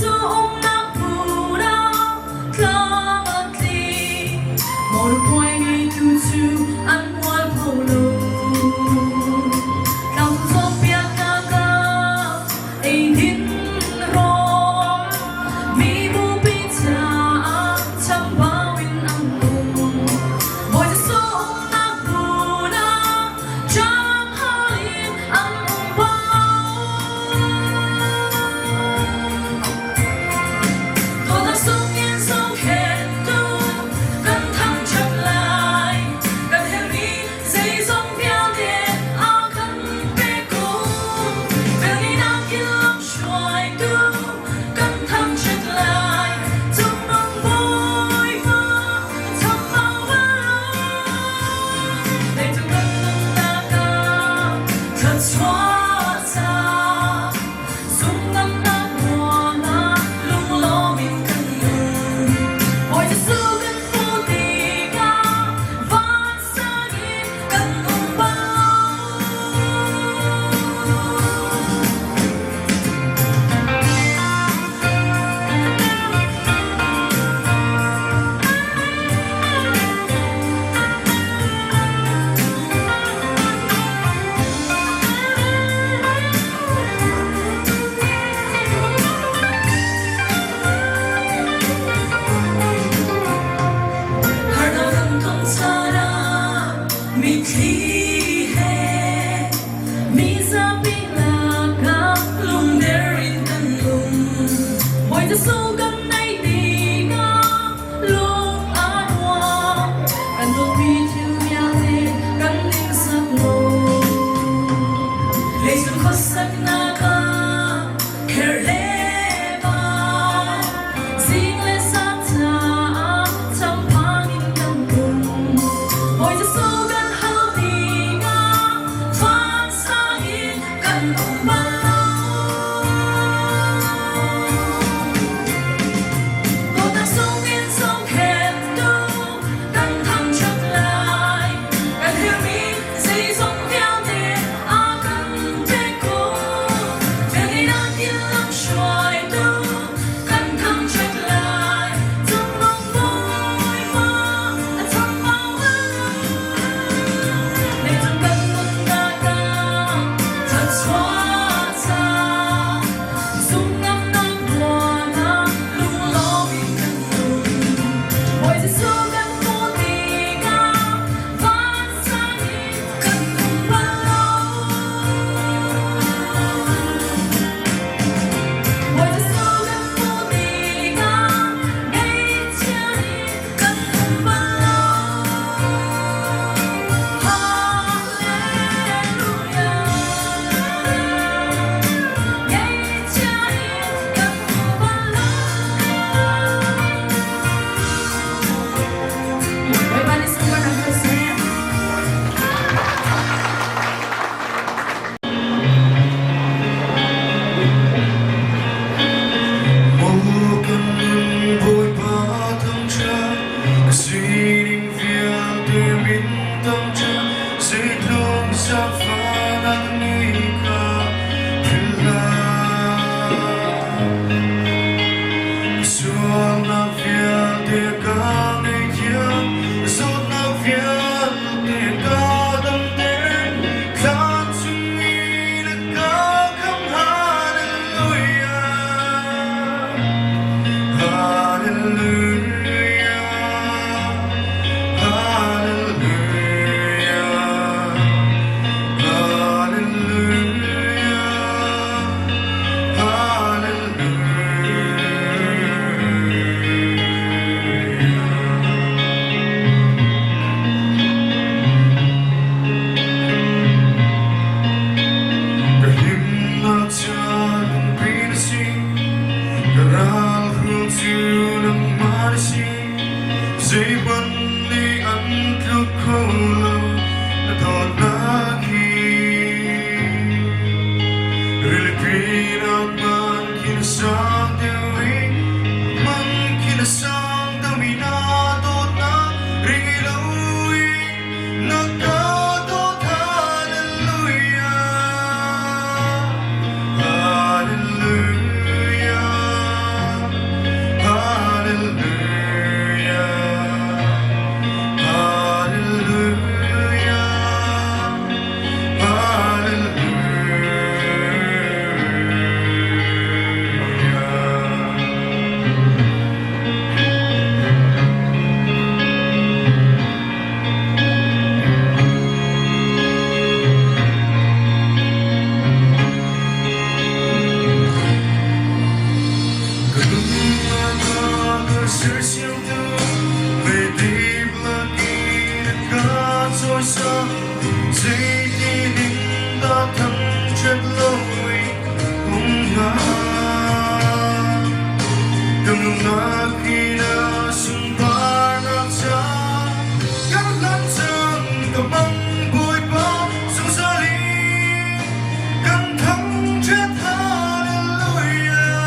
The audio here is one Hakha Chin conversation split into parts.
Jesuh umnak hmun ah tlam a tling. Mawlpuai ngeitu cu an mualpho lo. Tlang cawnpiaknak ah eidin rawl mi bupi caah chambau in an um. Bawi Jesuh umnak hmun ah ṭanghal in an um bal lo. Dawtnak sungin zohkhenhtu kan thangṭhat lai. Kan herhmi zeizong vialte a kan pek ko. Velngeihnak in lamhruaitu kan thangṭhat lai. Cungnung Bawipa chambau bal lo. Leicung kan nunnak ah thluachuah ca Zumngamnak ruangah lunglawm in kan nun. Bawi Jesuh kan hmuh tikah vansang in kan um bal lo. Harnak kan tong caan ah mitthli he mi zapi lakah lungder in kan um. Bawi Jesuh kan naih tikah lung a nuam. Kan dawtmi thil vialte kan ning lo. Leicung khuasaknak ah kherhle pa zing le sang caah changphang in kan um. Bawi Jesuh kan hal tikah vansang in kan um bal lo. Dawtnak sungin zohkhenhtu kan thangṭhat lai. Kan herhmi zeizong vialte a kan pek ko. Velngeihnak in lamhruaitu kan thangṭhat lai. Cungnung Bawipa a chambau bal lo. Leicung kan nunnak ah thluachuah ca zumhngamnak ruangah lunglawm in kan nun. Bawi Jesuh kan hmuh tikah vansang in kan um bal lo. Bawi Jesuh kan hmuh tikah ngaihchia in kan um bal lo. Hallelujah. Ngaihchia in kan um bal lo. Bawipa nih sunparnak ko seh. Maw kan nun Bawipa thangṭhat, na sining vialte min thangṭhat, zeitluk zaangfahnak ni kha philh hlah. Sualnak vialte ka ngaihthiam, zawtnak vialte ka damter, thla chung i na ka kham. Hallelujah, Hallelujah, Hallelujah, Hallelujah, Hallelujah. Ka himnak ca lungpi na si, ka ral hruang cu nangmah na si. Zeihmanh nih an tluk kho lo na dawtnak hi. Rilipi nak man khi na sang deuh i man khi na sang deuh i na dawtnak ri ngei lo in na ka dawt. Hallelujah. Hallelujah. Ka sersiamtu leidip lakin a ka cawisan. Zeitin in dah thangṭhat loin um hnga? Ka nunnak hi na sunparnak ca kan hlan cang ka bang Bawipa zungzal in kan thangṭhat. Hallelujah.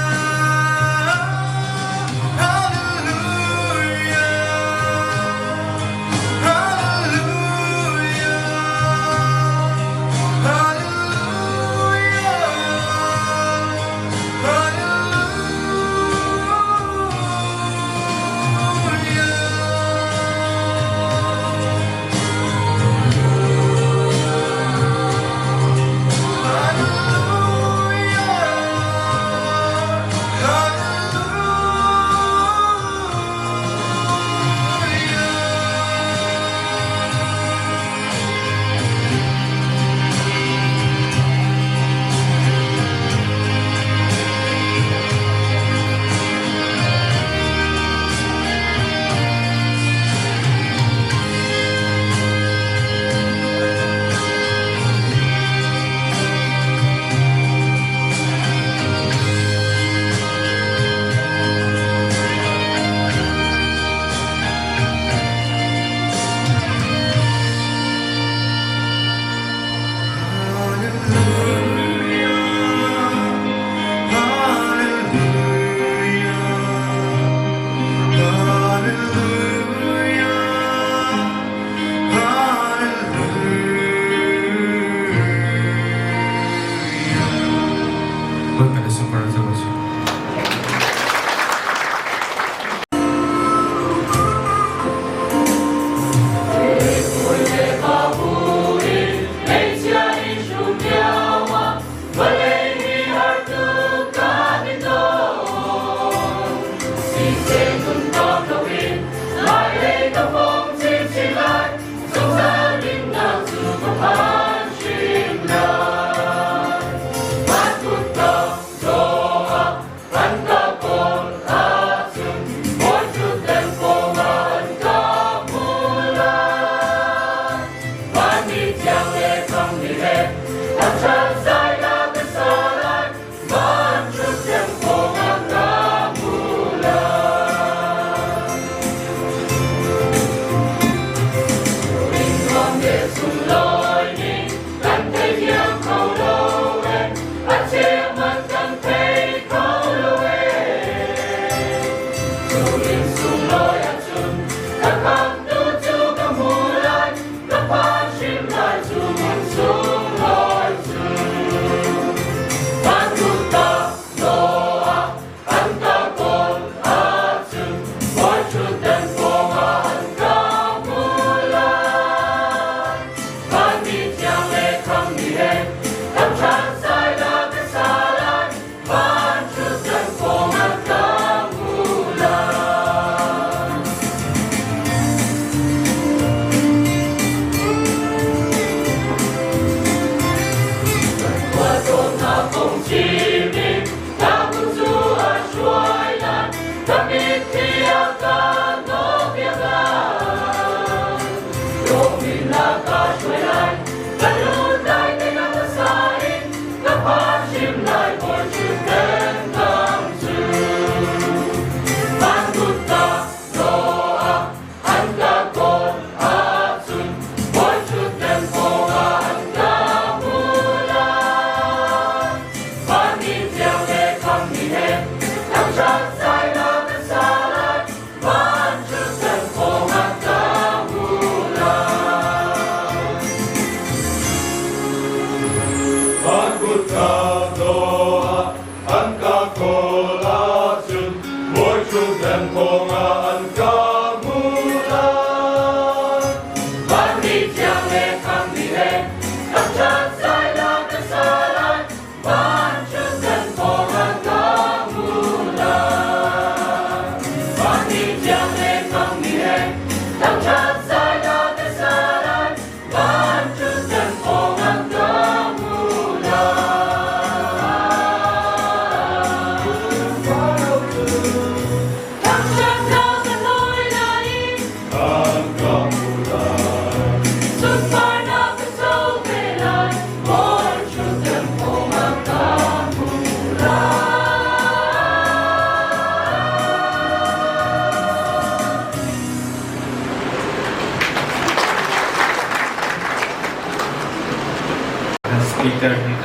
Hallelujah. Hallelujah. Hallelujah. Hallelujah. Bawipa na sunpar zo a si.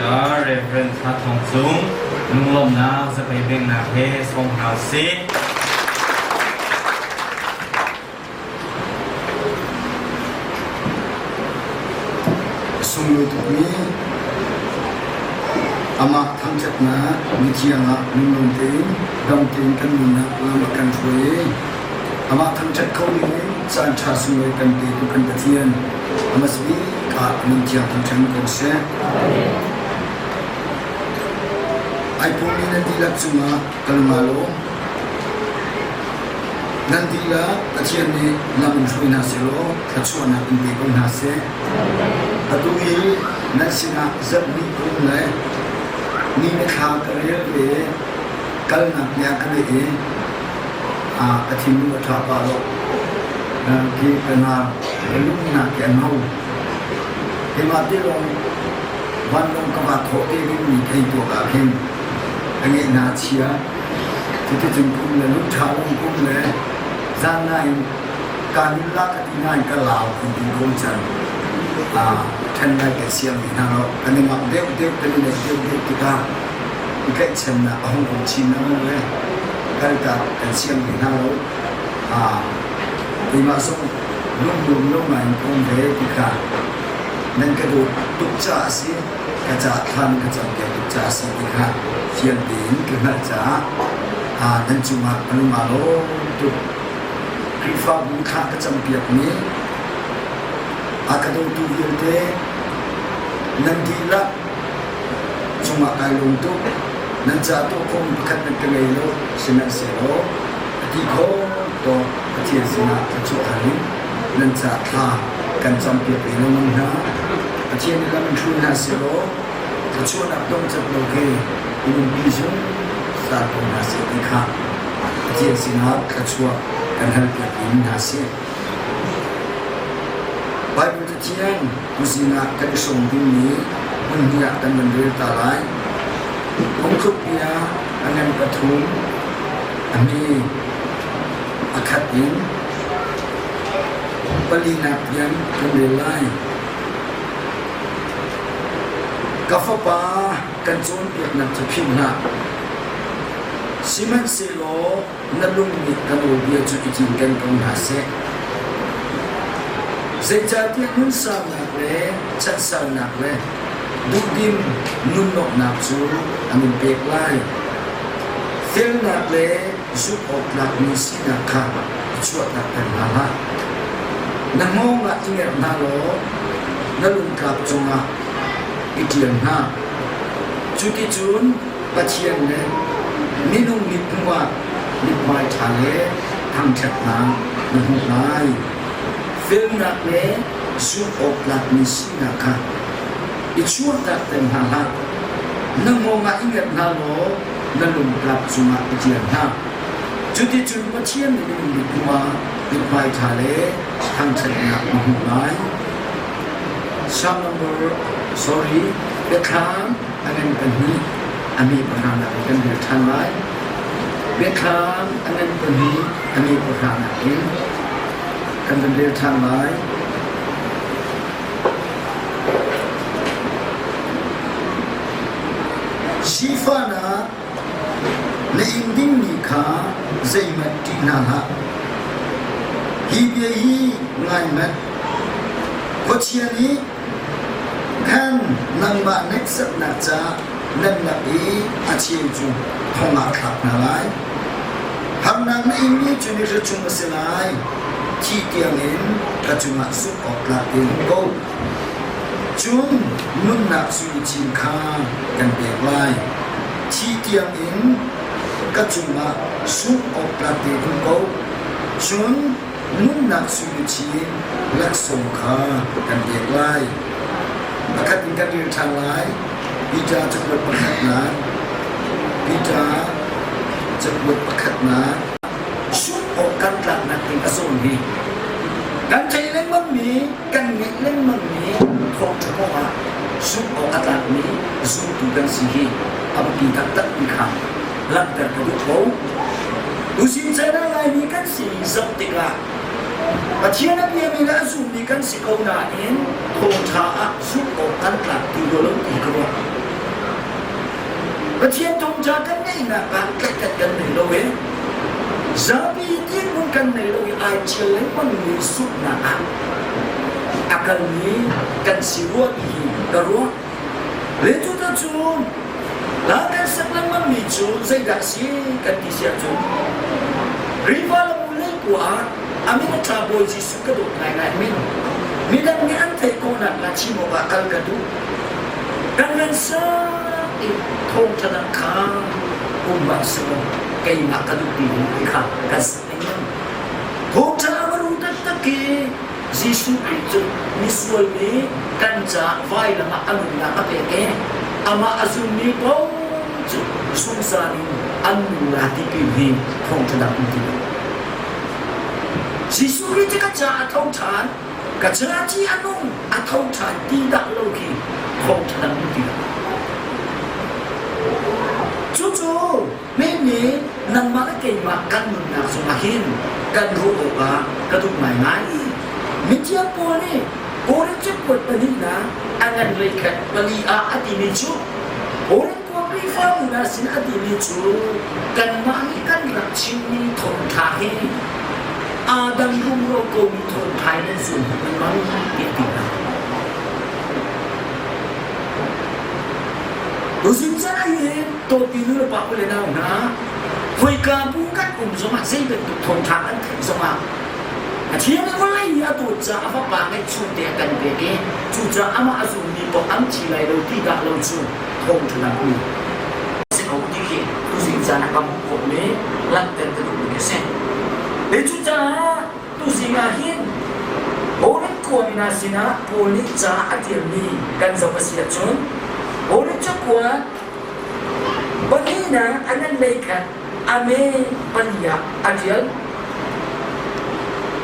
Pastor Reverend Thla Thawng Cung lunglawmhnak zapei bengnak he sawm hna usih. Sunglawi tukmi amah thangṭhatnak mithiang ah lunglawm tein dam tein kan nunnak lam a kan hruai i amah thangṭhat kho dingin caan ṭha sunglawi kan petu kan Pathian a hmasa bik ah min thiang thangṭhat ko seh. Ai pummi nan dihlak cungah ka lung aa lawm. Nan dihlak Pathian nih lam in hruai hna sehlaw thluachuahnak in pe ko hna seh. Atu i nan sinah zarhhnih kum le ni le thla ka rel ve kalnak bia ka ngeih i ka thinlung a ṭha pah lo. Khi ka hna ka lungnak khi a no. Keimah te lawng vanlawng ka va thawh te dingmi thei tuak ah khin ka ngeih hna chia. Cuticun kum le lungṭha lung kum le zan nain kaan in la ka ti nain ka lau kan ti ko cang. Ṭhen lai kan siang ti hna lo. Kan i mak deuh deuh kan i neih deuh deuh tikah i tlaihchannak a hung um chin lengmang le kaltak kan siang ti hna lo. Keimah zong lungnuam lo ngai in ka um ve ti kha nan ka dawt tuk caah a si. Ka caah thla nan ka campiak tuk caah a si ti kha fiang tein ka hngalh caah nan cungah ka lung aa lawm tuk. Khrihfabu thla ka campiakmi a ka dawtu vialte nan dihlak cungah kai lawm tuk. Nan ca tuah khawhmi pakhat nan ka ngei lo, sihmanhsehlaw a ti khawh tawk Pathian sinah thluachuah hal in nan ca thla kan campiak ve lengmang hna. Pathian nih lam in hruai hna sehlaw thluachuahnak dongcat lo khi i nunpi zungzal ko hna seh ti kha Pathian sinah thluachuah kan halpiak in hna seh. Bible Cathiang tuzing ah kan i hrawm dingmi hmun hnih ah kan van rel ta lai. Phungthluk bia a ngan pathum a hmi a khat in palinak tiang kan rel lai. Ka fapa kan cawnpiaknak cu philh hlah. Sihmanhsehlaw na lung nih ka nawlbia cu i cinken ko hna seh. Zeicahtiah nunsaunak le chansaunak le duhdim nunlawmhnak cu an in pek lai. Felnak le zumh awk tlakmi sinak kha i chuahtakter hna hlah. Na hngawng ah i ngerh hna law na lungtlap cungah i ṭial hna. Cuticun Pathian le minung mithmuh ah mithmai ṭha le thangṭhatnak na hmuh lai. Felnak le zumh awk tlakmi sinak kha i chuahtakter hna hlah. Na hngawng ah i ngerh hna law na lungtlap cungah i ṭial hna. Cuticun Pathian nih minung mithmuh ah mithmai ṭha le thangṭhatnak na hmuh lai. Psalm number sorry Biathlam a ngan pahnih a mi pahranak in kan rel ṭhan lai. Biathlam a ngan pahnih a mi pahranak in kan van rel ṭhan lai. Sifahnak na ing dingmi kha zeihmanh ṭih hna hlah. Hi bia hi ngai hmanh. Khuachia nih khan nangmah hneksaknak caah nan lak i a cheu cu thong ah a thlak hna lai. Harnak na inmi cu ni hra chung a si lai. Thi tiangin ka cungah zumh awk tlak tein um ko. Cun nunnak sui cin kha kan pek lai. Thi tiangin ka cungah zumh awk tlak tein um ko. Cun nunnak suiluchin laksawng kha kan pek lai. Pakhat in kan rel ṭhan lai. Peter cakuat pakhatnak Peter cakuat pakhatnak zumh awk kan tlaknak ding a zawn hi kan theih lengmangmi kan ngeih lengmangmi thawngṭha kongah zumh awk a tlakmi zumtu kan si hi a biapi taktak ti kha langhter ka duh ko. Tusin China Laimi kan si zoh tikah Pathian a biami le a zummi kan si ko nain thawngṭha ah zumh awk kan tlak ti rua lo ti ka ruah. Pathian thawngṭha kan ngeihnak ah tlaihkhat kan nei lo i zapi dirhmun kan nei lo i ai ṭhial lengmangmi suknak ah a kalmi kan si rua ti hi ka ruah. Le cuticun hla kan sak lengmangmi cu zeidah a si kan ti si ahcun Khrihfa lam leikua ah a min a ṭha Bawi Jesuh ka dawt ngaingai min midang nih an theih khawhnak hnga chim awkah kal ka duh. Kan ngan sang i thawngṭha dang kha um hmanh sehlaw keimah ka duh ti ti kha kan sak lengmang. Thawngṭha a va ru taktak i Jesuh Khrih cu misual mi kan caah vailam ah a nunnak a pek i amah a zummi paoh cu zungzal in an nung lai ti pin hi thawngṭha dang um ti lo. Jesuh Khrih cu ka caah a tho ṭhan, ka caah ci a nung, a tho ṭhan ti dah lo khi thawngṭha dang um ti lo. Cucu Mimi, nangmah le keimah kan nunnak zongah hin kan ruah awkah ka duh ngaingai. Mithiang Paul nih Korin cakuat pahnihnak a ngan hleikhat pali ah a timi cu Korin khua Khrihfabu hna sin a timi cu kanmah nih kan rak chimmi thawngṭha hi aa dang rumro komi thawngṭha in nan zum lengmang tiah a ti hna. Tuzing caan ah hin tawpi nu le pa u le nau hna khoika bu kan um zongah zei bantuk thawngṭha kan theih zongah a thiam i vawlei nih a dawt caah a fapa ngeihchun te a kan pek i cucaah amah a zummi paoh an thi lai lo ti dah lo cu thawngṭha dang um si ko ti khi tuzing caan ah ka hmuh khawhmi langhter ka duhmi a si. Le cucaah Tuzing ah hin Korinth khuami hna sinah Paul nih ca a ṭialmi kan zoh a si ahcun Korinth cakuat pahnihnak a ngan lei khan a me pali ah a ṭial.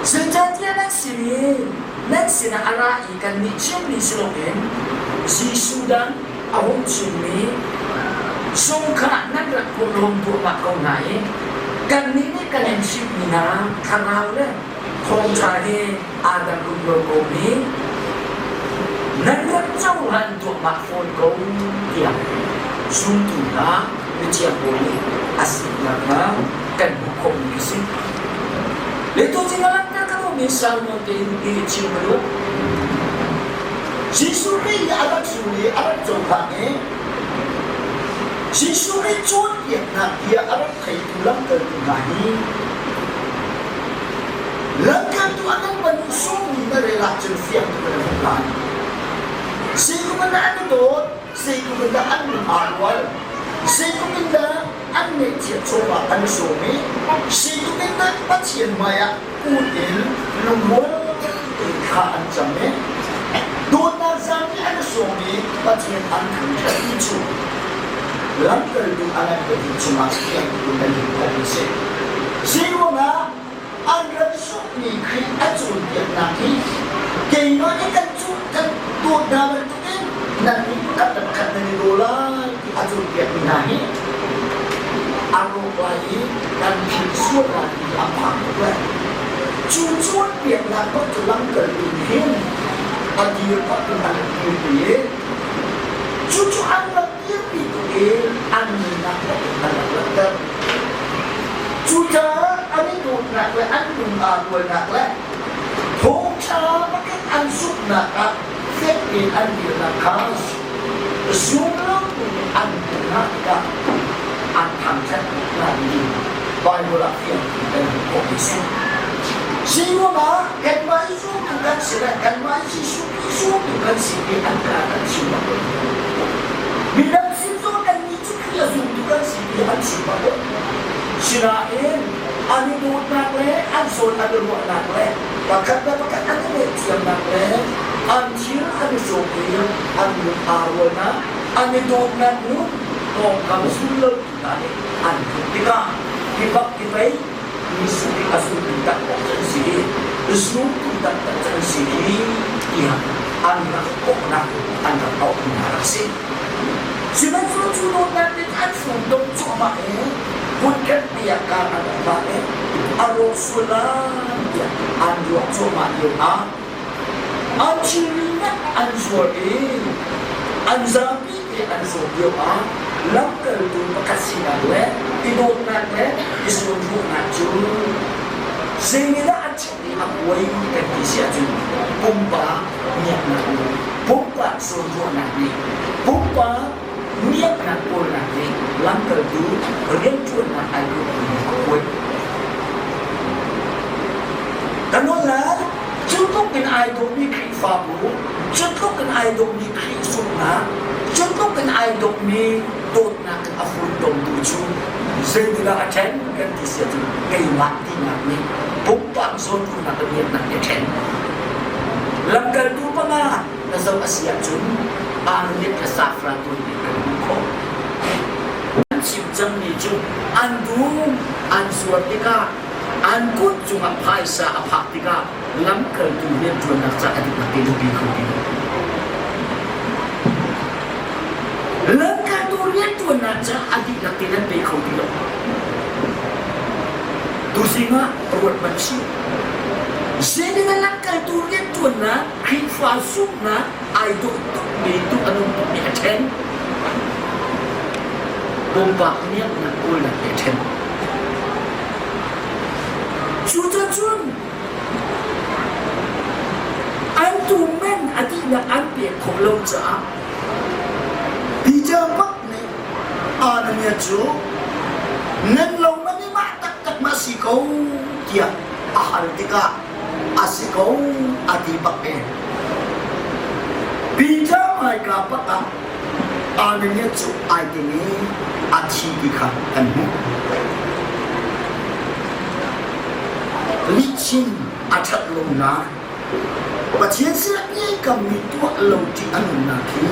Zeicahtiah nan sin i nan sinah a ra i kannih chimmi si loin Jesuh dang a hung chimmi sung kha nan rak purhlawm duahmah ko hna i kannih nih kan in chimhmi hna thlarau le thawngṭha he aa dang rumro komi nan rak cohlan duahmah fawn ko tiah zumtu hna mithiang pawl nih a sinak kha kan hmuh khawhmi a si. Le tuchin a langhter ka duhmi salmon tein hi chim ka duh. Jesuh Khrih nih a rak zul i a rak cohlan i Jesuh Khrih cawnpiaknak bia a rak theitu lamkaltu hna hi lamkaltu a nung bantuk sungmi na rel ahcun fiang tuk in a hmuh lai. Zeitluk in dah an i dawt, zeitluk in dah an lung aa rual, zeitluk in dah an ngeihchiat chawva an i sawm i zeitluk in dah Pathian hmaiah kun in lungrual tein thla an cam i dawtnak zapi an i sawm i Pathian an thangṭhat ti cu lamkaltu a ngan pahnih cungah fiang in kan hmuh khawh a si. Zeiruangah an rak zumhmi Khrih a cawnpiaknak hi keimah nih kan cu kan dawt hna bantukin nannih pakhat le pakhat nan i daw lai ti a cawnpiakmi hna hi a rawk lai i kan philh sual lai ti a phang tuk lai. Cu cawnpiaknak bak cu lamkaltu nih hin a dir bak in an rak dirpi i cucu an rak dirpi tuk i an nunnak bak in an rak langhter. Cucaah an i dawtnak le an lung aa rualnak le thawngṭha bakin an zumhnak ah fek tein an dirnak kha zumlotu nih an hmuh hna tikah an thangṭhat hna ti Baibal ah fiang tein kan hmuh khawh mi a si. Zeiruangah kanmah i zumtu kan si le kanmah i Jesuh Khrih zumtu kan si ti an ka kan chim bak lo. Midang sin zong kannih cu Khrih a zumtu kan si ti an chim bak lo. Sinain an i dawtnak le an zawn an i ruahnak le pakhat le pakhat an i ngaihthiamnak le an thil an i sawm i an lung aa rualnak an i dawtnak nun pawngkam zullotu hna nih an hmuh tikah hi bak hi pei Jesuh nih a zultu taktak cu an si i zultu taktak cu an si i tiah an rak kawhnak an rak auhmi hna rak si. Sihmanhsehlaw cu dawtnak nih an funtom cuahmah i hmunkhat ah kar an rak hlan i a rawk sual lai tiah an ruah cuahmah lio ah an thilri nih an zuar i an zapi te an zawt lio ah. Lamkaltu pakhat sinak le i dawtnak le i zuamhnawhnak cu zeinih dah a ṭhen i a kuai kan ti si ahcun pumpak miaknak nih pumpak zawnruahnak nih pumpak miaknak kawlnak nih lamkaltu rianṭuannak ai ruahmi a kuai. Ka nawl lai, cu tluk in ai dawmi Khrihfabu, cu tluk in ai dawmi Khrih zumhnak, cu tluk in ai dawmi dawtnak in a funtomtu cu zeitindah a ṭhen kan ti si ahcun keimah tinak nih pumpak zawnruahnak le biaknak nih a ṭhen. Lamkaltu panga na zoh a si ahcun Arnett le Safra tuanbia kan hmuh khawh. An chim cangmi cu an dum an zuar tikah an kut cungah phaisa a phak tikah lamkaltu rianṭuannak ca a diknak te lupi kho ti lo. Lamkaltu rianṭuannak ca a dihlak te nan pe kho ti lo. Tuzing ah ruat hmanh sih. Zeitin a lamkaltu rianṭuannak Khrihfa zumhnak ai dawh tukmi tu a nung tukmi a ṭhen. Pumpak miaknak kawlnak he a ṭhen. Cucacun an tumen a dihnak an pek khawh lo caah Peter bak nih Ananias cu nan lo man i mah taktak ma si ko tiah a hal tikah a si ko a ti bak ve. Peter hmaika bak ah Ananias cu ai ting i a thi ti kha kan hmuh. Lihchim a ṭhat lonak Pathian sinah biakam mi tuah lo ṭih a nunnak hi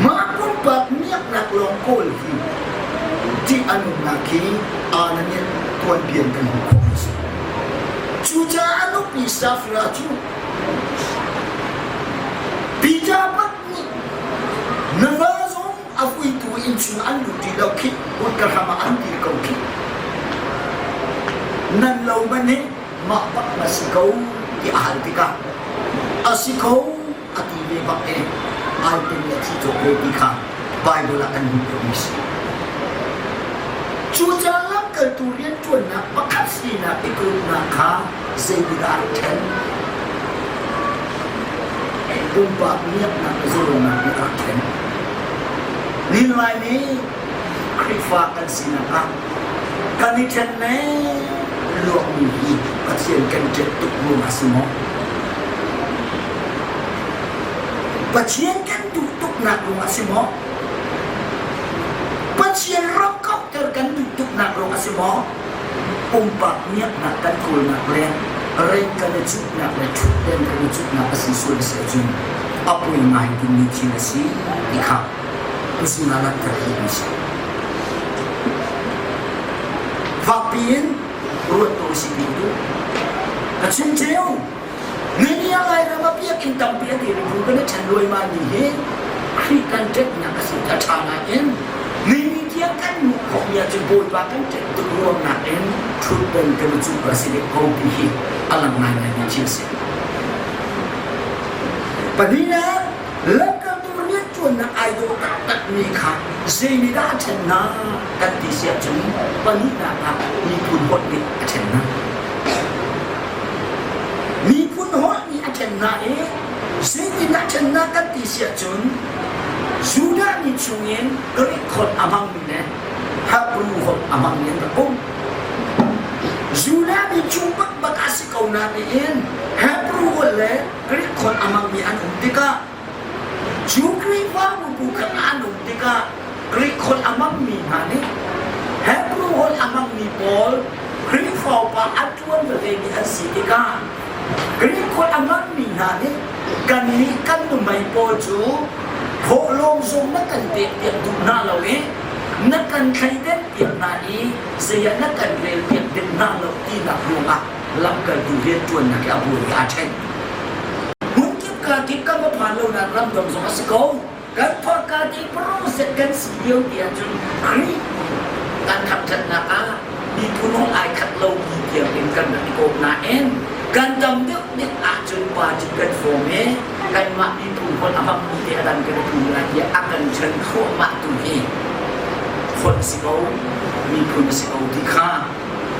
mah pumpak miaknak lawng kawl hi ṭih a nunnak hi Ananias tuanbia in kan hmuh khawh a si. Cucaah a nupi Safira cu Peter bak nih na va zong a vuitu innchung an lut ti lo khih kutka hram ah an dir ko khih nan lo man hi mah bak na si ko ti a hal tikah a si ko a ti ve bak e ai peng le thi cawk ve ti kha Bible ah kan hmuh khawhmi si. Cucaah lamkaltu rianṭuannak pakhat sinak i kulhnak kha zeitindah a rak ṭhen? Pumpak miaknak le zalonnak nih a rak ṭhen. Nilai ni Khrihfa kan sinak ah kan i ṭhen ne luakmi hi Pathian kan ṭet tuk ruangah si maw? Pathian kan duh tuknak ruangah si maw? Pathian ram kauhter kan duh tuknak ruangah si maw? Pumpak miaknak kan kawlnak le reng kan i cuhnak le ṭhutden kan i cuhnak a si sual a si ahcun a poi ngai dingmi thil a si ti kha tuzing ah langhter duhmi si. Fakpi in ruat ko si ti duh. Ka chim ṭheo. Ninia Lairam ah biakinn tampi a dir i bu kan i ṭhen luaimai mi hi Khrih kan ṭetnak a si a ṭha nain nini tiang kan hmuh khawhmi ahcun Bawipa kan ṭet tuk ruang nakin ṭhutdan kan i cuh a si deuh ko ti hi a lang ngaingaimi thil a si. Pahnihnak, lamkaltu rianṭuannak ai dawh taktakmi kha zei nih dah a ṭhen hna kan ti si ahcun pahnihnak ah miphun holh nih a ṭhen hna. Miphun holh nih a ṭhen hna i zeitindah ṭhen hna kan ti si ahcun Judah mi chungin Greek holh a hmangmi le Hebrew holh a hmangmi an rak um. Judah mi chung bakbak a si ko nain Hebrew holh le Greek holh a hmangmi an um tikah cu Khrihfabu bu kha an um tikah Greek holh a hmangmi hna nih Hebrew holh a hmangmi pawl Khrihfa upa a ṭuan vevemi an si tikah Greek holh a hmangmi hna nih kannih kan nuhmei pawl cu thawhlawm zong na kan pekpiak duh hna lo i na kan thleidan piak hna i zei ah na kan relpiak ding hna lo tinak ruangah lamkaltu rianṭuannak hi a buai i aa ṭhen. Hmunkip ka kip kan va phan lonak ramdang zong a si ko. Kan thawtka ti process kan si lio ti ahcun Khrih kan thangṭhatnak ah miphun hong ai khat lomi tiang in kan rak i kawp nain Kan tam deuh deuh ahcun party kan form i kanmah miphun holh a hmangmi te a dang kan i tum lai tiah a kan ṭhen thluahmah tu hi holh a si ko, miphun a si ko ti kha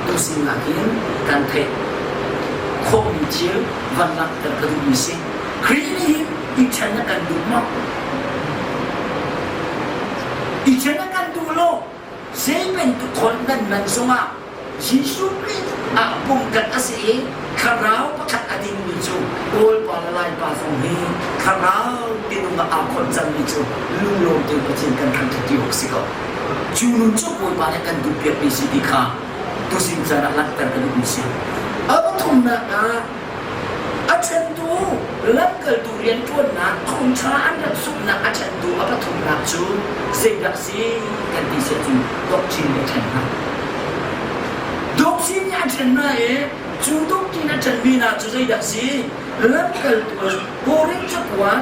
tusinak in kan theih khawhmi thil van langhter ka duhmi si. Khrih nih hin i ṭhen a kan duh maw? I ṭhen a kan duh lo. Zei bantuk holh nan man zongah Jesuh Khrih ah pumkhat a si i thlarau pakhat a dingmi cu Kawlpa le Laipa zong hi thlarau tinung ah aa khawnh cangmi cu lunglawm tein Pathian kan thangṭhat ti awk a si ko. Cu nun cu Bawipa nih kan duhpiakmi si ti kha tuzing caan ah langhter ka duhmi si. A pathumnak ah A ṭhentu lamkaltu rianṭuannak thawngṭha an rak zumhnak a ṭhentu a pathumnak cu zeidah a si kan ti si ahcun doctrine nih a ṭhen hna. Doctrine nih a ṭhen hna i cu doctrine a ṭhenmi hna cu zeidah a si? Lamkaltu Korin cakuat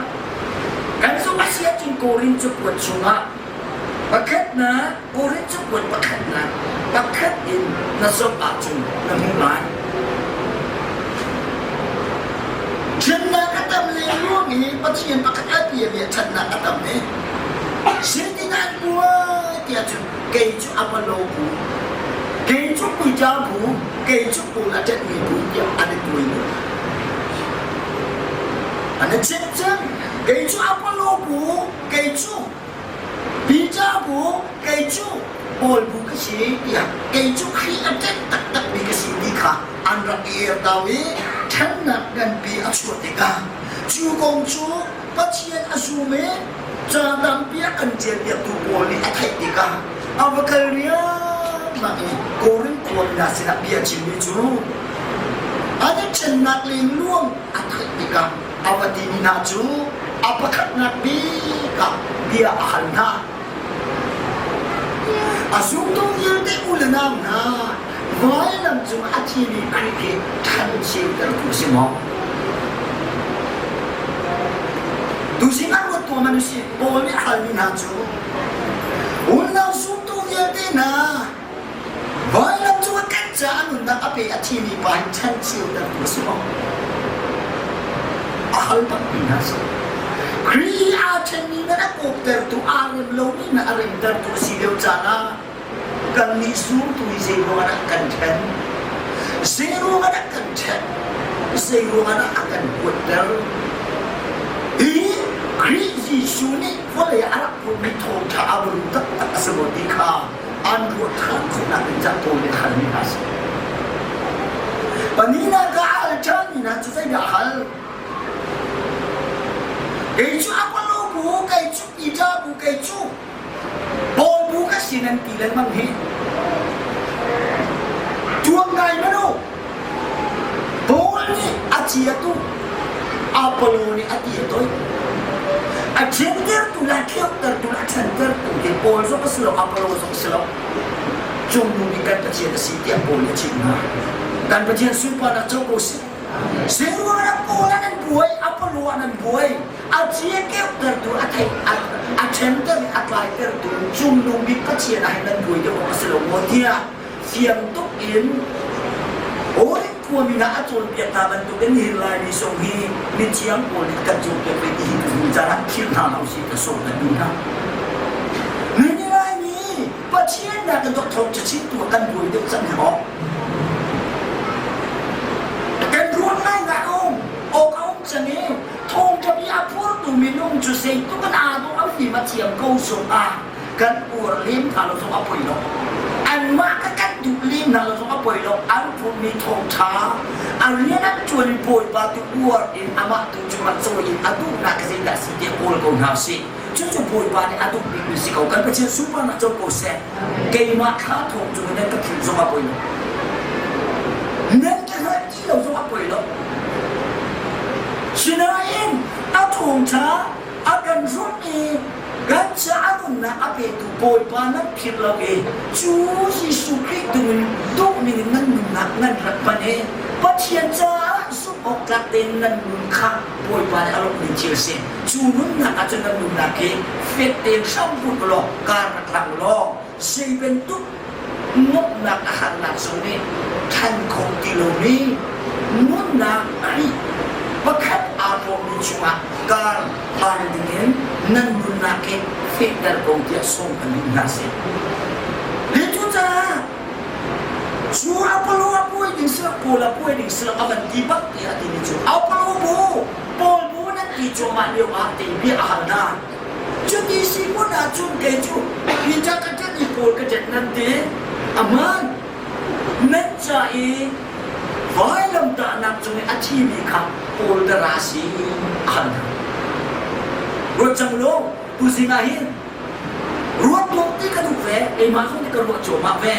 kan zumh a si ahcun Korin cakuat chungah Pakhatnak, Korin cakuat pakhatnak pakhat in na zoh ahcun na hmuh lai. Ṭhennak a tam lengluang i Pathian pakhat a bia mi ṭhatnak a tam i zeitin an buai tiah cun kei cu Apollo bu, kei cu Peter bu, kei cu Paul a ṭanhmi bu tiah an i tuai lu. An i chim cang. Kei cu Apollo bu, kei cu Peter bu, kei cu Paul bu ka si tiah kei cu Khrih a ṭanh taktakmi ka si ti kha an rak i ertau i ṭhennak nganpi a chuah tikah cu kong cu Pathian a zum i ca tampi a kan ṭialpiaktu pawl nih a theih tikah a va kal riangmang i Korin khua hna sinah bia a chimmi cu an i ṭhennak lengluang a theih tikah a va timi hna cu a pakhatnak bik ah bia a hal hna. A zumtu vialte u le nau hna, vailam cung a thimi Khrih hi ṭhancheutertu a si maw? Tuzing an ruat tuah man usih, Paul nih a halmi hna cu, unau zumtu vialte hna, Vailam cung ah kan caah nunnak a pe a thimi pa hi ṭhencheutertu a si maw? A hal bakmi hna si. Khrih i aa ṭhenmi man a kawptertu, aa rem lomi man a remtertu a si lio caan ah kannih zumtu hi zei ruangah dah kan ṭhen? Zei ruangah dah kan ṭhen? Zei ruangah dah a kan huatter? Hi Khrih Jesuh nih vawlei ah a rak putmi thawngṭha a biaru taktak a si maw ti kha an ruah ṭhan khawhnak ding caah Paul nih a halmi hna a si. Pahnihnak ah a hal ṭhanmi hna cu zeidah a hal? Kei cu Apollo bu, kei cu Peter bu, kei cu Paul bu ka si nan ti lengmang hi. Tuak ngai man u. Paul nih a ci a tuh, Apollo nih a ti a toih. A ṭhiantertu le a tleuhtertu le a ṭhantertu hi Paul zong a si lo, Apollo zong a si lo. Cungnu nih kan Pathian a si tiah Paul nih a chimh hna. Kan Pathian sunparnak co ko sih. Zeiruangah Paul ah nan buai, Apollo ah nan buai, a ci a keuhtertu, a thei a ṭhenter i a tlaitertu cungnung bik Pathian ah hin nan buai deuh awk a si lo maw tiah fiang tuk in Korin khuami hna a cawnpiak hna bantukin nihin Laimi zong hi mithiang pawl nih a kan cawnpiak ve ti hi tuzing caan ah philh hna hlah usih ka sawm kan duh hna. Nihin Laimi Pathian nak in dawt thawng cachintu ah kan buai deuh cang hi awk. Kan ruah ngaingai a um, awk a um cang i thawngṭha bia a phurtu minung cu zeitluk in aa dawh a fim a thiam ko zong ah kan uar lem hna lo zong a poi lo anmah ka kan duh lem hna lo zong a poi lo an phurmi thawngṭha a rian an ṭuan i bawipa tu uar in amah tu cungah cawi in a duhnak zeidah si tiah kawl ko hna usih cucu bawipa nih a duh bikmi si ko kan Pathian sunparnak co ko seh keimah thla thawng cung in nan ka philh zong a poi lo nan ka hngalh ti lo zong a poi lo sinain a thawngṭha a kan zumh i kan caah nunnak a petu Bawipa nan philh lo i cu Jesuh Khrih dungin duhning in nan nunnak nan rat panh i Pathian caah zumh awk tlak tein nan nun kha Bawipa nih a lawmhmi thil a si. Cu nunnak ah cun nan nunnak hi fek tein hram bunh u law kar rak hlang u law zei bantuk nuamhnak a harnak zong nih ṭhan kho ti lomi. Nunnak Khrih pakhat aa hlawmmi chungah kar hlan dingin nan nunnak hi fehter ko tiah sawm kan duh hna sih. Le cucaah cu Apollo a puai ding si lo, Paul a puai ding si lo, a van ti bak tiah a timi cu Apollo bu, Paul bu nan ti cuahmah lio ah te bia a hal hna. Cuti si hmun ahcun kei cu Peter ka ṭet i Paul ka ṭet nan ti. Aman! Nan ca i vailamtahnak cung i a thimi kha Paul dara si a hal hna. Ruat cang law, tuzing ah hin ruat tuak ti ka duh ve, keimah zong nih ka ruah cuahmah ve.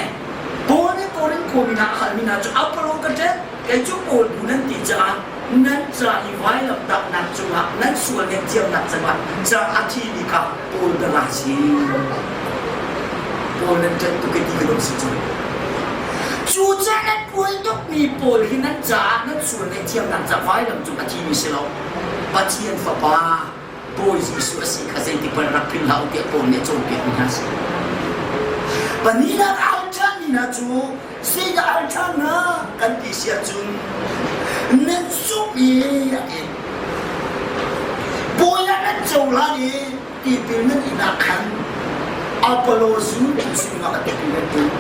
Paul nih Korin khuami hna a halmi hna cu Apollo ka ṭet, kei cu Paul bu nan ti caah nan ca i vailamtahnak cungah nan sual ngaihthiamnak cungah ca a thimi kha Paul dara si. Paul nan ṭanh tuk i ti ka dawh si cu. Cucaah nan puai tukmi pawl hi nan caah nan sual ngaihthiamnak ca vailam cung a thimi si lo. Pathian Fapa Bawi Jesuh a si kha zeitik hmanh rak philh hlah u tiah Paul nih a cawnpiakmi hna a si. Pahnihnak al ṭhanmi hna cu zeidah al ṭhan hna kan ti si ahcun nan zumh i a ti. Bawi ah nan cohlan i tipil nan in ah khan Apollo zultu sining ah tipil nan in.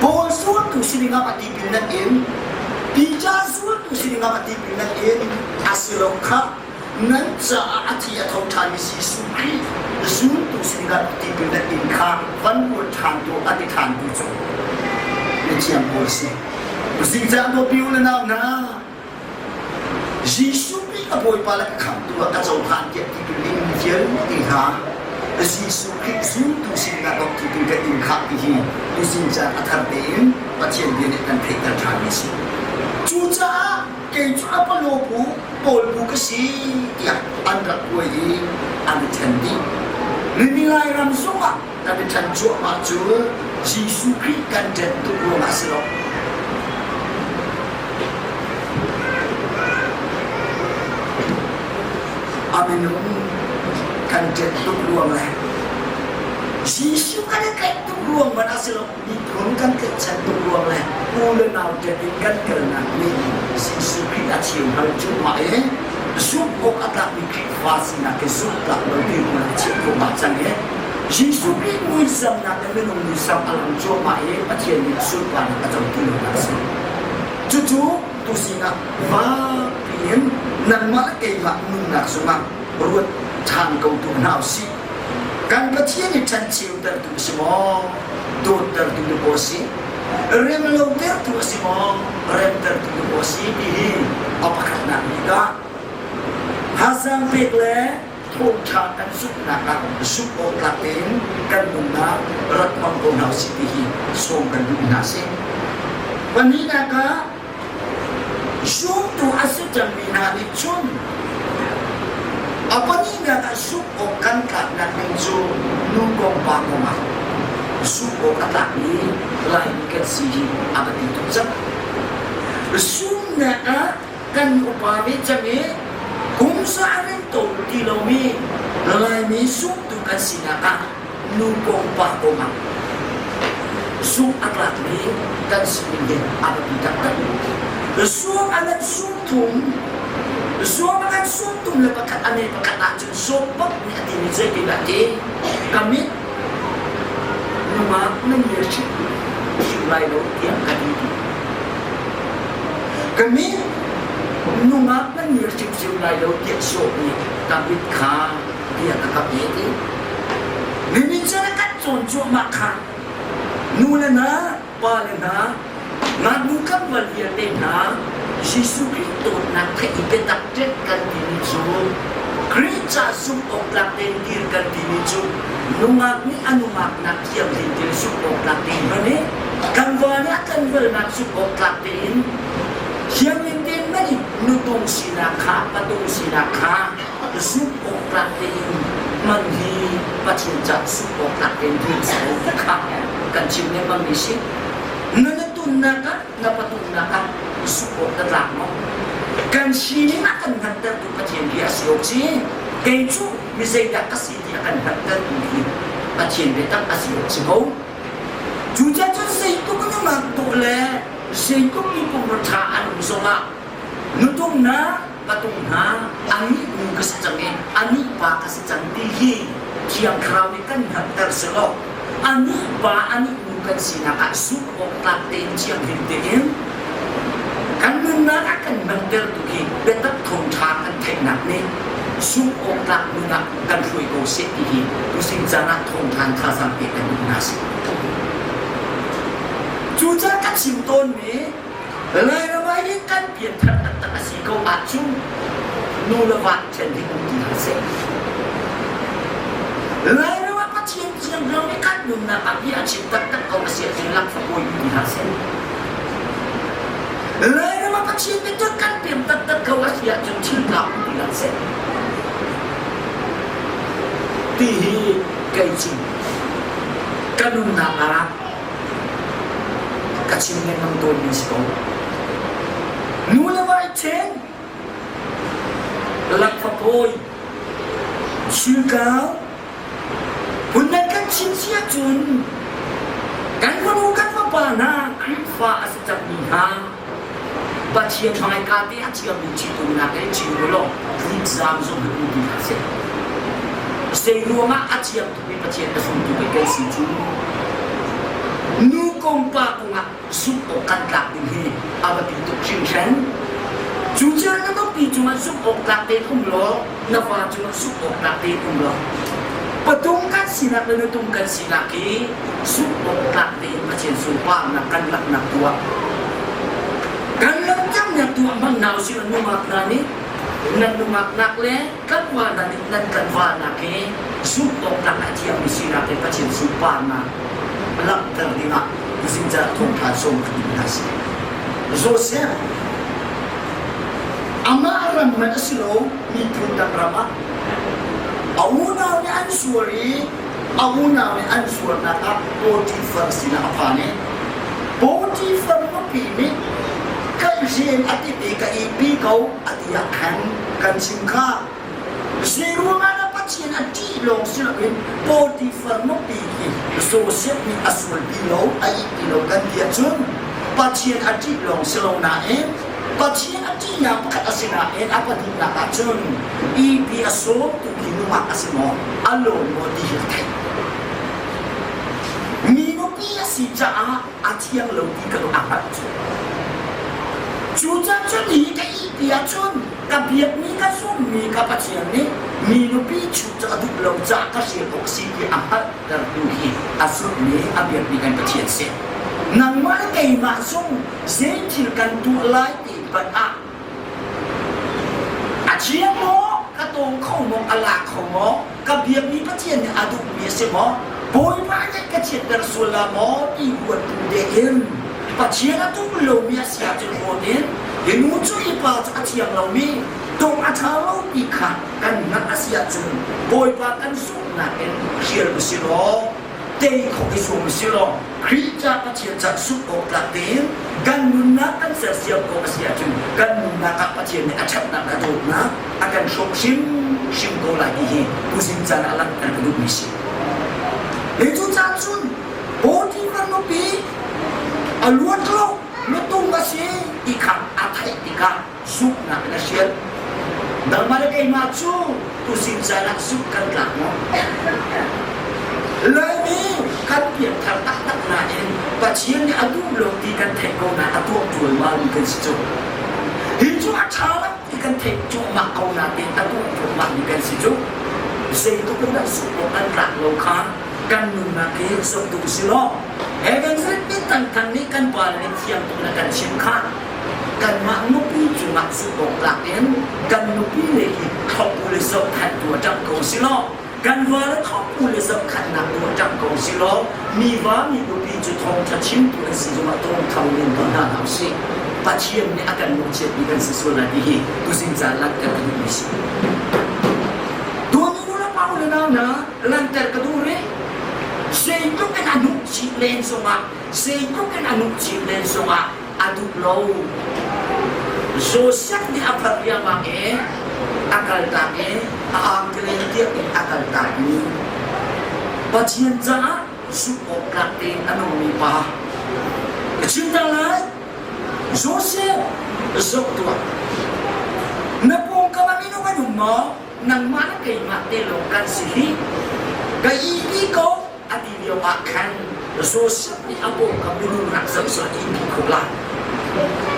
Paul zultu sining ah tipil nan in. Peter zultu sining ah tipil nan in. A si lo kha nan caah a thi a tho ṭhanmi Jesuh Khrih zultu sinah tipil na in kha van ruat ṭhan tuah a ti ṭhantu cu mithiang Paul a si. Zingcaan dawpi u le nau hna, Jesuh Khrih a Bawipa le ka Khamhtu ah ka cohlan tiah tipil dingmi vialte hna Jesuh Khrih zultu sinah dok tipil kan in khah ti hi tuzing caan a thar tein Pathian bia nih kan theihter ṭhanmi a si. Cucaah kei cu Apollo bu Paul bu ka si tiah an rak buai i an i ṭhen dih. Nimi Lairam zongah kan i ṭhen cuahmah cu Jesuh Khrih kan ṭhen tuk ruangah a si lo. A minung kan ṭhen tuk ruang le Jesuh kan i tlaih tuk ruang hmanh ah si lo. Miphun kan tlaihchan tuk ruang le u le nau ṭet in kan kalnak nih Jesuh Khrih a cheu hal cuahmah i zumh awk a tlakmi Khrihfa sinak hi zumh tlak lo dirhmun a chiah cuahmah cang i Jesuh Khrih muisamnak le minung muisam a lang cuahmah i Pathian nih sunparnak a co ti lonak a si. Cucu tuzing ah fakpi in nangmah le keimah nunnak zongah ruat ṭhan ko tu hna usih. Kan Pathian i ṭhencheutertu a si maw? Dawttertu na paw a si? Remlotertu a si maw? Remtertu na paw a si ti hi a pakhatnak bik ah thazaang pek le thawngṭha kan zumhnak ah zumh awk tlak tein kan nunnak rak hmang ko hna usih ti hi sawm kan duh hna si. Pahnihnak ah Zumtu a si cangmi hna nih cun a pahnihnak ah zumh awk kan tlaknak ding cu nu kong pa kong ah zumh awk a tlakmi Laimi kan si hi a biapi tuk cang. Zumhnak ah kan upa ve cang i kum za rin to ti lomi Laimi zumtu kan sinak ah nu kong pa kong ah zumh a tlakmi kan sining hi a biapi taktak. Zuam a ngan sum thum, zuam a ngan sum tum le pakhat a nei pakhat ahcun zuam bak nih a timi zeitindah ti ka mit nungak na ngiar hrim hrim lai lo tiah ka ti ti. Ka mit nungak na ngiar hrimhrim lai lo tiah sawm nih ka mit kha bia ka kap e ti. Nimin cu na kan cawn cuahmah kha nu le hna pa le hna ngaknu tlangval vialte hna Jesuh Khrih dawtnak theih i biatak ṭet kan timi cu Khrih ca zumh awk tlak tein dir kan timi cu nungak nih a nungaknak thianghlim tein zumh awk tlak tein hman i tlangval nih a tlangvalnak zumh awk tlak tein thianghlim tein hman i nutung sinak kha patung sinak kha zumh awk tlak tein hman hi Pathian ca zumh awk tlak tein rian si ko ti kha kan chim lengmang mi si. Na na tunnak ah na patunnak ah zumh awk na tlak maw? Kan sining a kan hngalhtertu Pathian bia a si awk si. Kei cu mi zeidah ka si ti a kan hngalhtertu hi Pathian biatak a si awk si ko. Cucaah cun zeitluk na ngak dawh le Zeitluk nutung ṭha an um zongah nutung na patung hna anih nu ka si cang i anih pa ka si cang ti hi Thiang Thlarau nih kan hngalhter selaw anih pa anih nu kan sinak ah zumh awk tlak tein thianghlim tein kan nunnak ah kan hmantertu hi biatak thawngṭha kan theihnak nih zumh awk tlak nun ah kan hruai ko seh ti hi tuzing caan ah thawngṭha thazaang pek kan duh hna si. Cucaah ka chim tawnmi Lairam ah hin kan pianthar taktak a si ko ahcun nu le va ṭhen hi um ti hlah seh. Lairam ah Pathian thianghlim i kan nunnak ah bia a chim taktak ko a si ahcun lakfapawi um ti hlah seh. Lairam ah Pathian biatak kan pem taktak ko a si ahcun thil tla um ti hlah seh. Ti hi kei cu ka nunnak ah ka chim lengmang tawnmi si ko. Nu le vai ṭhen, lakfapawi, sulkau, phundang kan chim si ahcun kan fanu kan fapa hna Khrihfa a si cangmi hna Pathian hmaika te a thiammi ṭhitumnak in chim u law tlukzaam zong hi um ti hlah seh. Zei ruangah a thiam tukmi Pathian a zumtu pei kan si cu. Nu kong pa kongah zumh awk kan tlak ding hi a biapi tuk hringhran. Cu cun na nupi cungah zumh awk tlak tein um law na va cungah zumh awk tlak tein um law patung kan sinak le nutung kan sinak hi zumh awk tlak tein Pathian sunparnak kan langhnak tuah kan langhternak tuah hmang hna usih nungak hna nih nan nungak nak le tlangval hna nih nan tlangval nak hi zumh awk tlak a thiammi sinak he Pathian sunparnak langhter dingah tuzing caah thawngṭha sawm ka duh hna si. Joseph amah ram man a si lo miphun dang ram ah a unau nih an sual i a unau nih an sualnak ah Potifar sinah a phan i Potifar nupi nih ka rian a ti i ka ihpi ko a ti ah khan kan chim kha Zeiruangah dah Pathian a ṭih lawng si loin Potifar nupi hi Josef nih a sualpi lo, a ihpi lo kan ti ahcun Pathian a ṭih lawng si lo nain Pathian a ṭihnak pakhat a si nain a pahnihnak ahcun ihpi a sawmtu khi nungak a si maw, a lawn maw ti hi a theih. Mi nupi a si caah a thiang lo ti ka a hngalh cu. Cucaah cun hi ka ihpi ahcun ka biakmi ka zummi ka Pathian nih mi nupi chuh cu a duh lo caah ka hrial awk a si ti a hngalhtertu hi a zummi a biakmi kan Pathian si. Nangmah le keimah zong zei thil kan tuah lai ti hmanh ah a thiang maw ka tawng kho maw a la kho maw ka biakmi Pathian nih a duhmi a si maw Bawipa nih ka chiatter sual la maw ti ruat tu tein Pathian a duh lomi a si ahcun ruat in hi nu cu hi pa cu a thiang lomi tung a ṭha lo ti kha kan hngalh a si ahcun Bawipa kan zumhnak in hrial u si law tei khawh i zuam u si law Khrih ca Pathian ca zumh awk tlak tein kan nunnak kan sersiam khawh a si ahcun kan nunnak ah Pathian nih a ṭhatnak le a dawtnak a kan hrawk hrimhrim ko lai ti hi tuzing caan ah langhter ka duhmi si. Hi cu caan cun Potifar nupi a luat lo nutung a si ti kha a theih tikah zumhnak in a hrial. Nangmah le keimah cu tuzing caan ah zumh kan tlak maw? Laimi kan piangthar taktak nain Pathian nih a duh lo ti kan theih ko nain a tuah ṭualmalmi kan si cu. Hi cu a ṭha lo ti kan theih cuahmah ko nain a tuah cuahmahmi kan si cu. Zeitluk in dah zumh awk an tlak lo kha kan nunnak hi zoh duh si law Evangelist Thangthang nih kan pa nih thiang tuk na kan chimh kha kanmah nupi cungah zumh awk tlak in kan nupi le hi thlopbu le zohkhanhtu a ṭang ko si law kan va le thlopbu le zohkhanhnak tu a ṭang ko si law mi va mi nupi cu thawngṭha chimtu an si zongah thawngthang men ko hna hlah usih Pathian nih a kan mawhchiatmi kan si sual lai ti hi tuzing caan langhter ka duhmi si. Tuan u le pa u le nau hna langhter ka duh rih. Zeitluk in a hnuh chih len zongah zeitluk in a hnuh chih len zongah a duh lo. Joseph nih a phar riangmang i a kaltak i a angkelen tiang in a kaltak i Pathian caah zumh awk tlak tein a nungmi pa. Ka chim cang lai. Zoh tuah. Na pawngkam ah minung an um maw? Nangmah le keimah te lawng kan si hih. Ka ihpi ko a ti lio ah khan Joseph nih a pawngkam minung rak zoh seh a ihpi kho lai.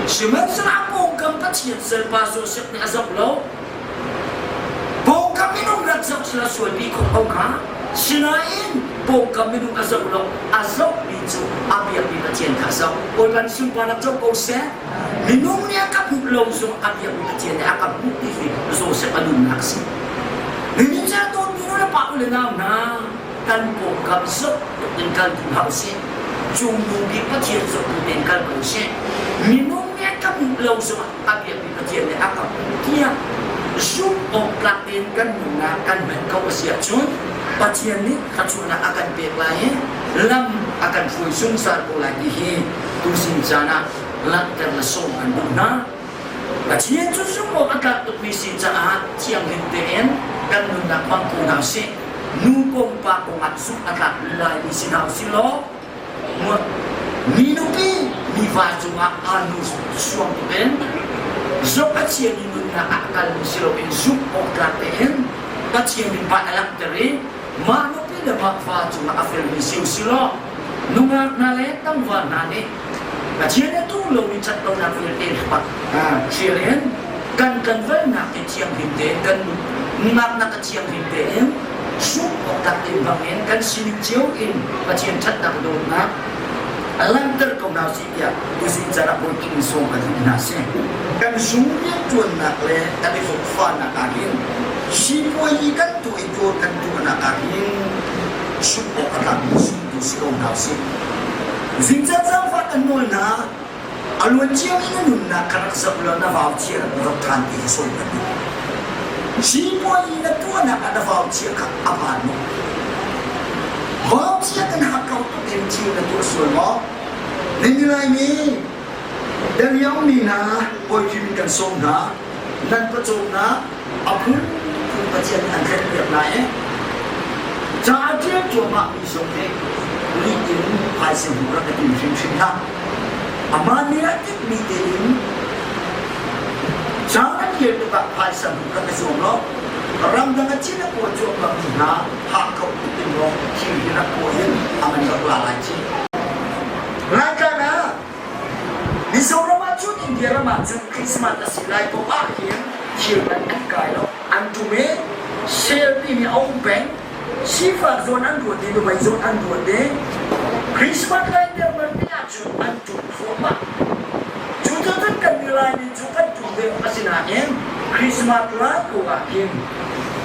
Sihmanhsehlaw a pawngkam Pathian salpa Joseph nih a zoh lo. Pawngkam minung rak zoh seh a sualpi khawh ko kha. Sinain pawngkam minung a zoh lo. A zohmi cu a biakmi Pathian kha a zoh. Bawipa nih sunparnak co ko seh. Minung nih a ka hmuh lo zong a biakmi Pathian nih a ka hmuh ti hi Joseph a nunnak a si. Nihin ca tawnmi nu le pa u le nau hna kan pawngkam zoh tuk in kal duh hlah usih. Cungnung bik Pathian zoh tu tein kal ko usih. Minung nih a ka hmuh lo zongah a biakmi Pathian nih a ka hmuh tiah zumh awk tlak tein kan nunnak kan hman ko a si ahcun Pathian nih thluachuahnak a kan pek lai i lam a kan hruai zungzal ko lai ti hi tuzing caan ah langhter le sawm kan duh hna. Pathian cu zumh awk a tlak tukmi si caah thianghlim tein kan nunnak hmang ko hna usih. Nu kong pa kong ah zumh a tlak laimi si hna usih law mi nupi mi va cungah aa nu suang tuk in zoh a chiami nunnak ah a kalmi si loin zumh awk tlak tein Pathian min pa a langhter i mah nupi le mah va cungah a felmi si usih law nungak hna le tlangval hna nih Pathian a duh lomi ṭhatlonak vialte hrial in kan tlanvalnak hi thianghlim tein kan nungaknak a thianghlim tein zumh awk tlak ding bangin kan sining cio in Pathian ṭhatnak dawtnak a langhter ko hna usih tiah tuzing caan ah Bawipa in sawm kan duh hna si. Kan zung rianṭuannak le kan i hlawhfanak ah hin sipuazi kan tuah i dawr kan tuahnak ah hin sungh awk a tlakmi sungtu si ko hna usih. Zingcan zaangfah kan nawl hna. A luan ciami na nunnak kha rak zoh law na vau chia rak zoh ṭhan ti hi sawi kan duh. Sipuazi na tuahnak ah na vau chia kha a hmaan maw? Vau chia kan hakkau tuk in thil na tuah sual maw? Nan Laimi Daniel mi hna Bawi in kan sawm hna. Nan pawcawmnak a phunphun Pathian nih an tlenpiak hna i ca a ṭial cuahmah mi zong nih lih in phaisa hmuh rak i tim hrimhrim hlah. Amah nih a timhmi tein ca a ṭial tikah phaisa hmuh rak i zuam law ramdang a cin a kawl cuahmah mi hna hakkauh tuk in maw thil hi rak kawl in a man rak la lai ci. Laitlang ah Mizoram ah cun India ram ah cun Christmas a si lai poah ah hin thil man an kai lo. An ṭum i sale timi a um peng. Sifak zawn an ruat i nuhmei zawn an ruat i Christmas lai derman te ah cun an ṭum thluahmah. Cuticun kan mi Laimi cu kan ṭum ve awk a si nain Christmas lai ko ah hin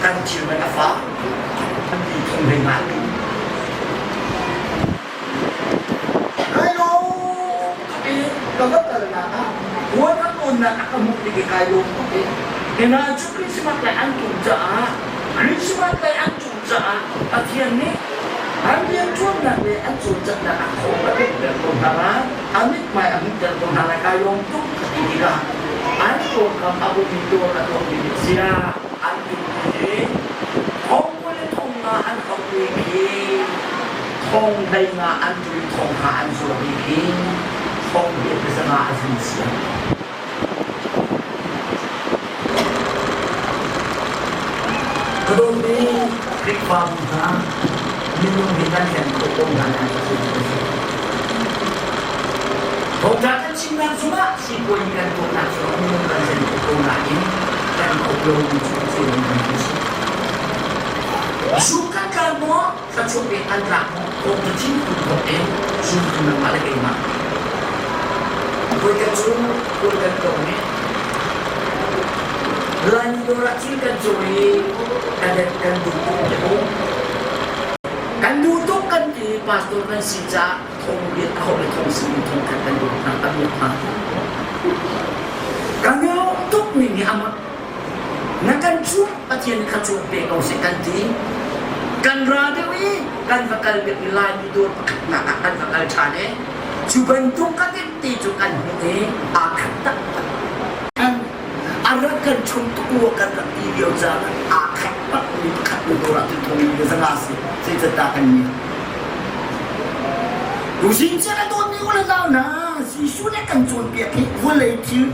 kan thil man a fak. An ti thum hlei nga an ṭum. Kai lawm tuk i ka va kalnak ah puan an awnnak a ka hmuh tik i kai lawm tuk i hina cu Christmas lai an tum caah Christmas lai an tum caah Pathian nih an rianṭuannak le an cawlcanghnak a khawh a pekter ko hna lai a mithmai a hmuhter ko hna lai kai lawm tuk ka ti tikah an pawngkam a ummi dawr a tuahmi nih ziah an tummi hi thong le thong nga an hauhmi khi thong hlei nga an ṭul thong ha an zuarmi khi thong riat le zanga a zun siang. Ka dawtmi Khrihfabu hna, minung hi kan hlen khawh ko hna lai ka zumh a si. Thawngṭha kan chimnak zongah sipuazi kan tuahnak zongah minung kan hlen khawh ko nain kan khawh lomi cu Pathian minung kan si. Zung kan tla maw? Thluachuah pek an tlak maw? Thawngṭha chim tu thawk in zumtu nangmah le keimah. Voikhat cu kawl kan tong i Laimi dawr ah thil kan caw i kan kan duh tuk ti um. Kan duh tuk kan ti pastor kan si caah thong riat a hauh le thong si thong khat kan duh hna kan duh hna. Kan lawm tuk ning hi amak Na kan cuh Pathian nih kha cuh pe ko seh kan ti. Kan ra deuh i kan va kal deuh i Laimi dawr pakhatnak ah kan va kal ṭhan i cu bantuk ka ti cu kan hmuh i aa khat taktak. A rak kan chung tuk rua kan rak ti lio caan ah aa khat bak mi pakhat nu dawr ah cun thong in zanga si zeicahdah kan ni. Tuzing cu na dawtmi u le nau hna Jesuh nih kan cawnpiak hi vawlei thil.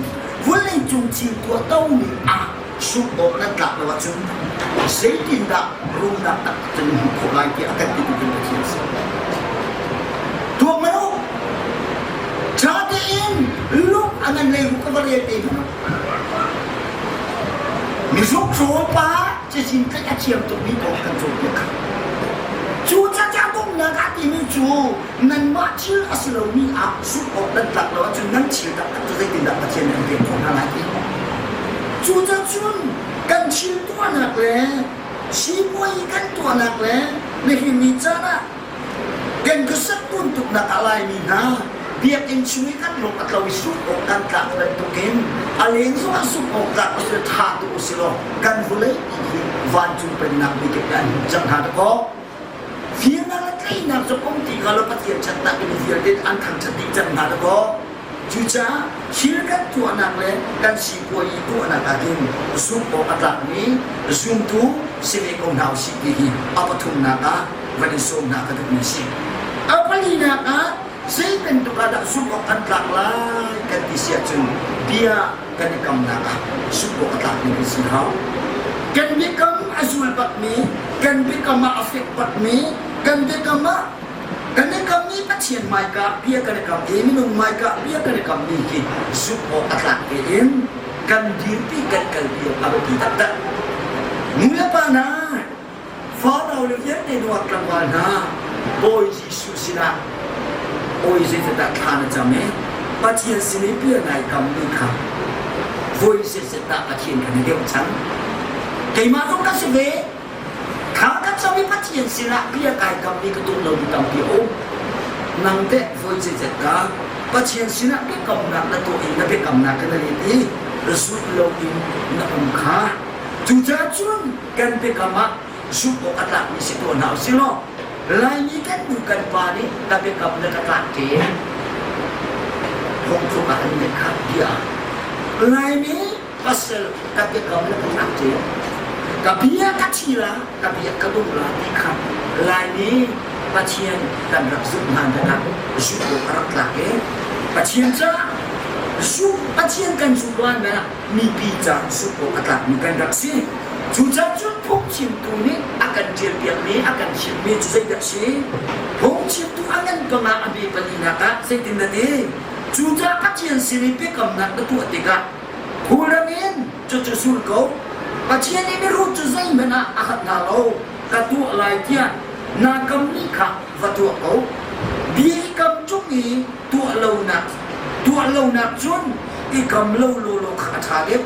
Vawleicung thil tuahto ning ah sungh awk nan tlak lo ahcun zeitindah rumnak taktak cu nan hmuh khawh lai tiah a kan titu kan Pathian a si. Tuak hmanh u. Ṭha tein lung a ngan lei hu ka va rel te hmanh u. Mihrukhrol pa cazin tlaih a thiam tukmi kong kan cawnpiak kha. Cu caca bawmhnak ah timi cu nanmah thil a si lomi ah zumh awk nan tlak lo ahcun nan thil taktak cu zeitindah Pathian nih an pek khawh hna lai ti. Cucacun kan thil tuahnak le sipuai kan tuahnak le nihin ni caan ah kan khuasak tuntuknak ah Laimi hna biakinn chung i kan lung a tlo i zumh awk kan tlak bantukin a leng zongah zumh awk tlak a si ṭha tuk u si law kan vawlei hi vancung pennak mikip nih an hmuh cang hna dakaw. Fimnak le tleinak cu um ti hnga lo Pathian ṭhatnak in vialte an thangṭhat dih cang hna dakaw. Cucaah thil kan tuahnak le kan sipuai i tuahnak ah hin zumh awk a tlakmi zumtu si ve ko hna usih ti hi a pathumnak ah van in sawm hna ka duhmi a si. A palinak ah zei bantuk ah dah zumh awk kan tlak lai kan ti si ahcun bia kan i kamnak ah zumh awk a tlakmi kan si hau. Kan biakam a zul bakmi, kan biakam ah a fek bakmi, kan biakam ah kan i kammi Pathian hmaika bia kan i kam i minung hmaika bia kan i kammi hi zumh awk a tlak tein kan dirpi kan kalpi awk a biapi taktak. Nu le pa hna, fanau le vialte nuak tlangval hna, Bawi Jesuh sinah oi zeitindah thla na cam i Pathian sin i bia nai kammi kha voi zeizat dah Pathian kan i deuh cang? Keimah zong ka si ve. Thla ka cam i Pathian sinah bia kai kammi ka tuah lomi tampi a um. Nang teh voi zeizat ka Pathian sinah biakamnak na tuah i na biakamnak ka na let i zulh loin na um kha. Cucaah cun kan biakam ah zumh awk a tlakmi si tuah hna usih law Laimi kan nu kan pa nih ka biakam le ka tlak te phungthluk ah an ngeih kha bia. Laimi pasal ka biakam le ka tlak te ka bia ka thi la ka bia ka dum la ti kha Laimi Pathian kan rak zumh hna hna zumh awk a rak tlak i Pathian caah zumh Pathian kan zumh lo ah mipi ca zumh awk a tlakmi kan rak si. Cucaah cun phungchimtu nih a kan ṭialpiakmi a kan chimhmi cu zeidah a si? Phungchimtu a ngan panga a bi palinak ah zeitin na ti? Cucaah Pathian sin i biakamnak na tuah tikah phulrang in cucu zul ko. Pathian nih mihrut cu zeihmanh ah a hat hna lo, ka tuah lai tiah naa kammi kha va tuah ko. Bia i kam cung i tuah lonak tuah lonak cun i kam lo lawlaw kha a ṭha deuh.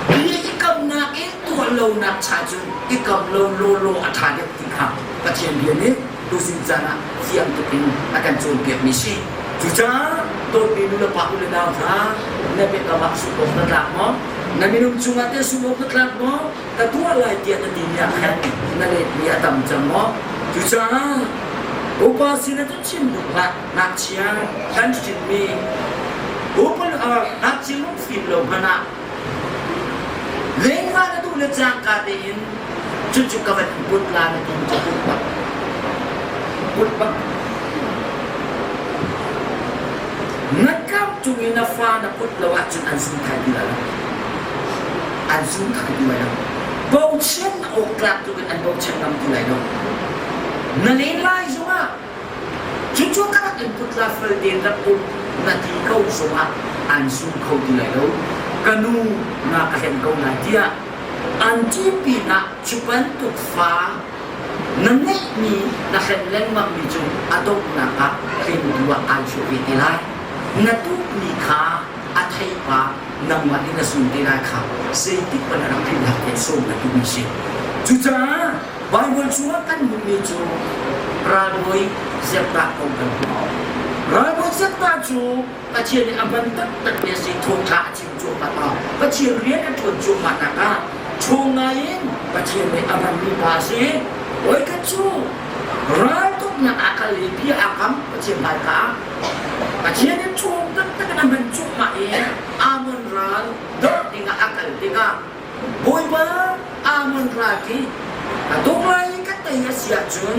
Bia i kamnak in tuah lonak cha cun i kam lo lawlaw a ṭha deuh ti kha Pathian bia nih tuzing caan ah fiang tuk in a kan cawnpiakmi si. Cucaah dawtmi nulepa u le nau hna, na biakam ah sum awk na tlak maw? Na minung cungah teh sum awk na tlak maw? Ka tuah lai tiah na timi ah khan na letmi a tam cang maw? Cucaah upa sin ah cun chim duh hlah, ngakchia kan hrinmi upa ngakchia lungfim lo hmanh ah Lengva na duh le cangka tein cucu ka van in put la na ti cu put bak. Put bak. Na kam cung i na fa na put lo ahcun an zum thai ti lai lo. An zum thai ti lai lo. Bochan awk tlak tuk in an bochan ngam ti lai lo. Na len lai zongah Cucu ka rak in put la fel tein rak um na ti ko zongah an zum kho ti lai lo. Ka nu na ka hlen ko lai tiah an ti pinah cu bantuk fa na ngeihmi na hlen lengmangmi cu a donghnak ah hringtu ah ai chuah ve te lai. Na tuhmi kha a theipa nangmah nih na sun te lai kha zeitik hmanh a rak tlinh te sawm na duhmi si. Cucaah Baibal chungah kan hmuhmi cu ralbawi Zeptah kong kan hmuh. Ralbawi Zeptah cu Pathian nih a hman taktakmi a si thawngṭha a chim cuahmah ah Pathian rian a ṭuan cuahmahnak ah ṭhawng ngaiin Pathian nih a hmanmi pa a si. Voikhat cu raltuknak ah kal i bia aa kam Pathian hmaika ah Pathian nih ṭhawng taktak in a hman cuahmah i Ammon ral doh dingah a kal tikah Bawipa Ammon ral khi ka dawk lai i ka tei a si ahcun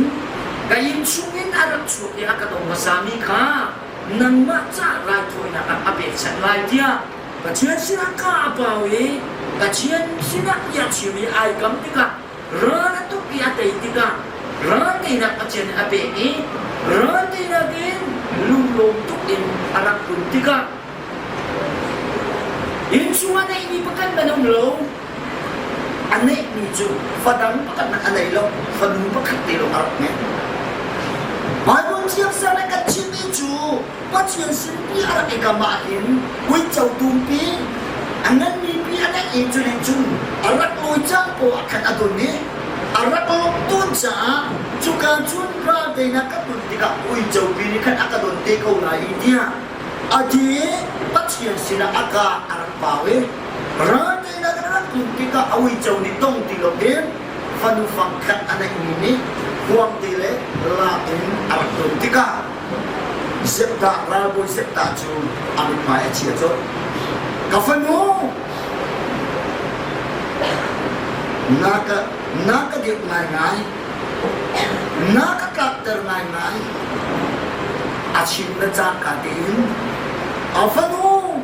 ka inn chungin a rak chuak i a ka dong hmasami kha nangmah ca raithawinak ah a pekchanh lai tiah. Pathian sinah ka a pau i Pathian sinah bia chim i ai kam tikah ral a tuk i a tei tikah ral teinak Pathian nih a pek i ral teinak in lunglawm tuk in a rak kun tikah innchung a neihmi pakhat man um lo. A neihmi cu fadang pakhat hmanh a nei lo, fanu pakhat te lawng a rak ngei. Bible thiamsang nih kan chimmi cu Pathian sinpi a rak i kam ahhin uico tumpi a nganmi pi a neih i cu nih cun a rak lawi cang paoh ah khan a don i a rak lawmh tawn caah cuka cun ral teinak ka ton tikah uico pi nih khan a ka don te ko lai i tiah a ti i Pathian sinah a ka a rak pau i ral teinak a rak tlun tikah a uico nih dong ti loin fanu fangkhat a neihmi nih huangte le lak in a rak don tikah Zeptah ralbawi Zeptah cu a mithmai a chia colh. Ka fanu, na ka na ka deuh ngaingai, na ka tlakter ngaingai. A chim le cangka tein a fanu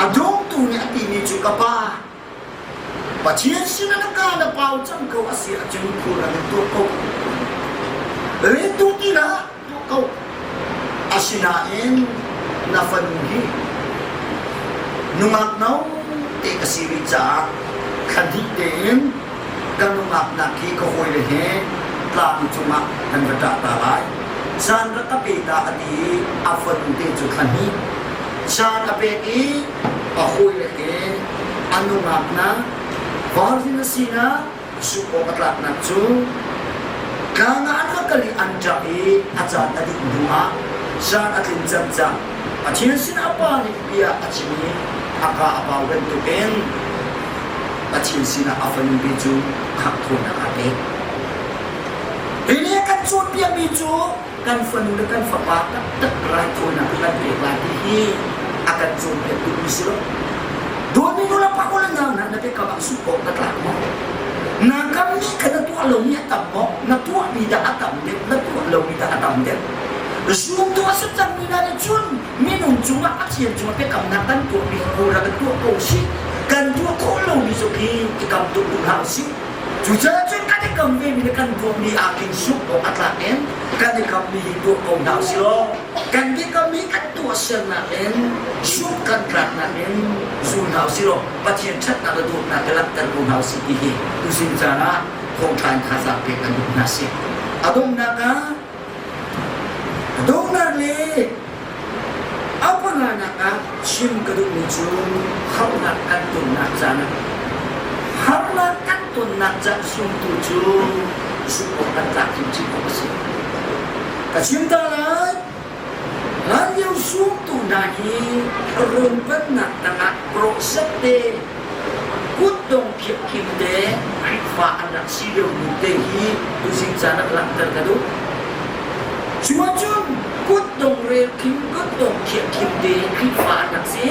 a dawngtu nih a timi cu ka pa Pathian sinah na ka na pau cang ko a si ahcun phurang in tuah ko. Rintu ti hlah tuah ko. Asinain na fanu hi nungak no te ka si rih caah thla hnih tein ka nungaknak hi ka hawile he tlang cungah kan va ṭah ta lai. Caan rak ka pe ta a ti i a fanu te cu thla hnih caan a pek i a hawile he a nungaknak virgin a sinak zumh awk a tlaknak cu tlang ah an va kal i an ṭap i a caan a dih hnu ah caan a tlin cang cang Pathian sinah a pa nih bia a chim i a ka a pau bantukin Pathian sinah a fanu te cu khangh thawinak aa pek. Hi nih a kan cawnpiakmi cu kan fanu le kan fapa taktak raithawinak kan pek lai ti hi a kan cawnpiak duhmi si lo. Dawtmi nu le pa u le nau hna na biakam ah zumh awk na tlak maw? Na kam nih kha na tuah lomi a tam maw? Na tuahmi dah a tam deuh, na tuah lomi dah a tam deuh? Zumtu a si cangmi hna nih cun minung cungah Pathian cungah biakamnak kan tuahmi kawlra kan tuah ko sih. Kan tuah khawh lomi zong hi i kam tuk duh hlah usih. Cucaah cun kan i kam vemi le kan tuahmi ah khin sungh awk a tlak in kan i kammi hi tuah ko hna usih law kan biakammi kan tuahsernak in sungh kan tlaknak in zul hna usih law Pathian ṭhatnak le dawtnak i langhter ko hna usih ti hi tuzing caan ah thawngṭha in thazaang pek kan duh hna si. A donghnak ah a donghnak le A panganak ah chim ka duhmi cu harnak kan tonnak caan ah harnak kan tonnak caan zumtu cu zumh awk kan tlak chinchin awk a si. Ka chim ta lai. Hlanlio zumtu hna hi rungpannak tangah rawhsat te kutdong khiapkhim te Khrihfa an rak si liomi te hi tuzing caan ah langhter ka duh. Cu ahcun kutdong rel khim kutdong khiah khim te Khrihfa an rak si.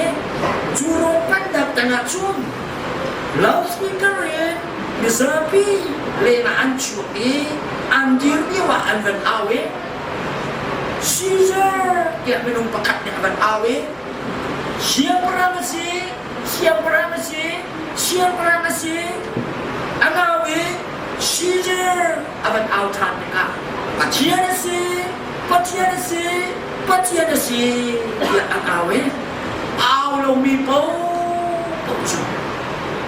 Cu rawlpannak tangah cun loudspeaker in mizapi lengah an chuak i an dir lio ah an van au i Caesar tiah minung pakhat nih a van au i siangpahrang a si, siangpahrang a si, siangpahrang a si. An au i Caesar a van au ṭhan tikah Pathian a si, Pathian a si, Pathian a si tiah an au i au lomi paohpaoh cu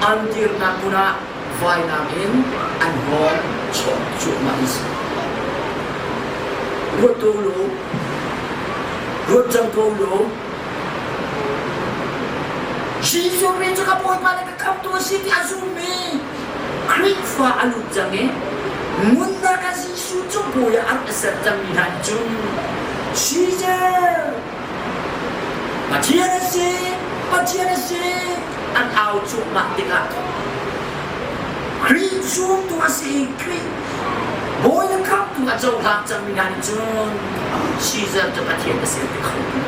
an dirnak hmun ah vainam in an hngawng chuah cuahmah an si. Ruat ko law, ruat cang ko law, Jesuh Khrih cu ka Bawipa le ka Khamhtu a si ti a zummi Khrihfa a lut cang i nunnak ah Jesuh cu bawi ah a rak i ser cangmi hna nih cun Caesar Pathian a si Pathian a si an au cuahmah tikah Khrih zumtu a si i Khrih bawi le khamhtu a cohlang cangmi hna nih cun Caesar cu Pathian a si an ti kho ti.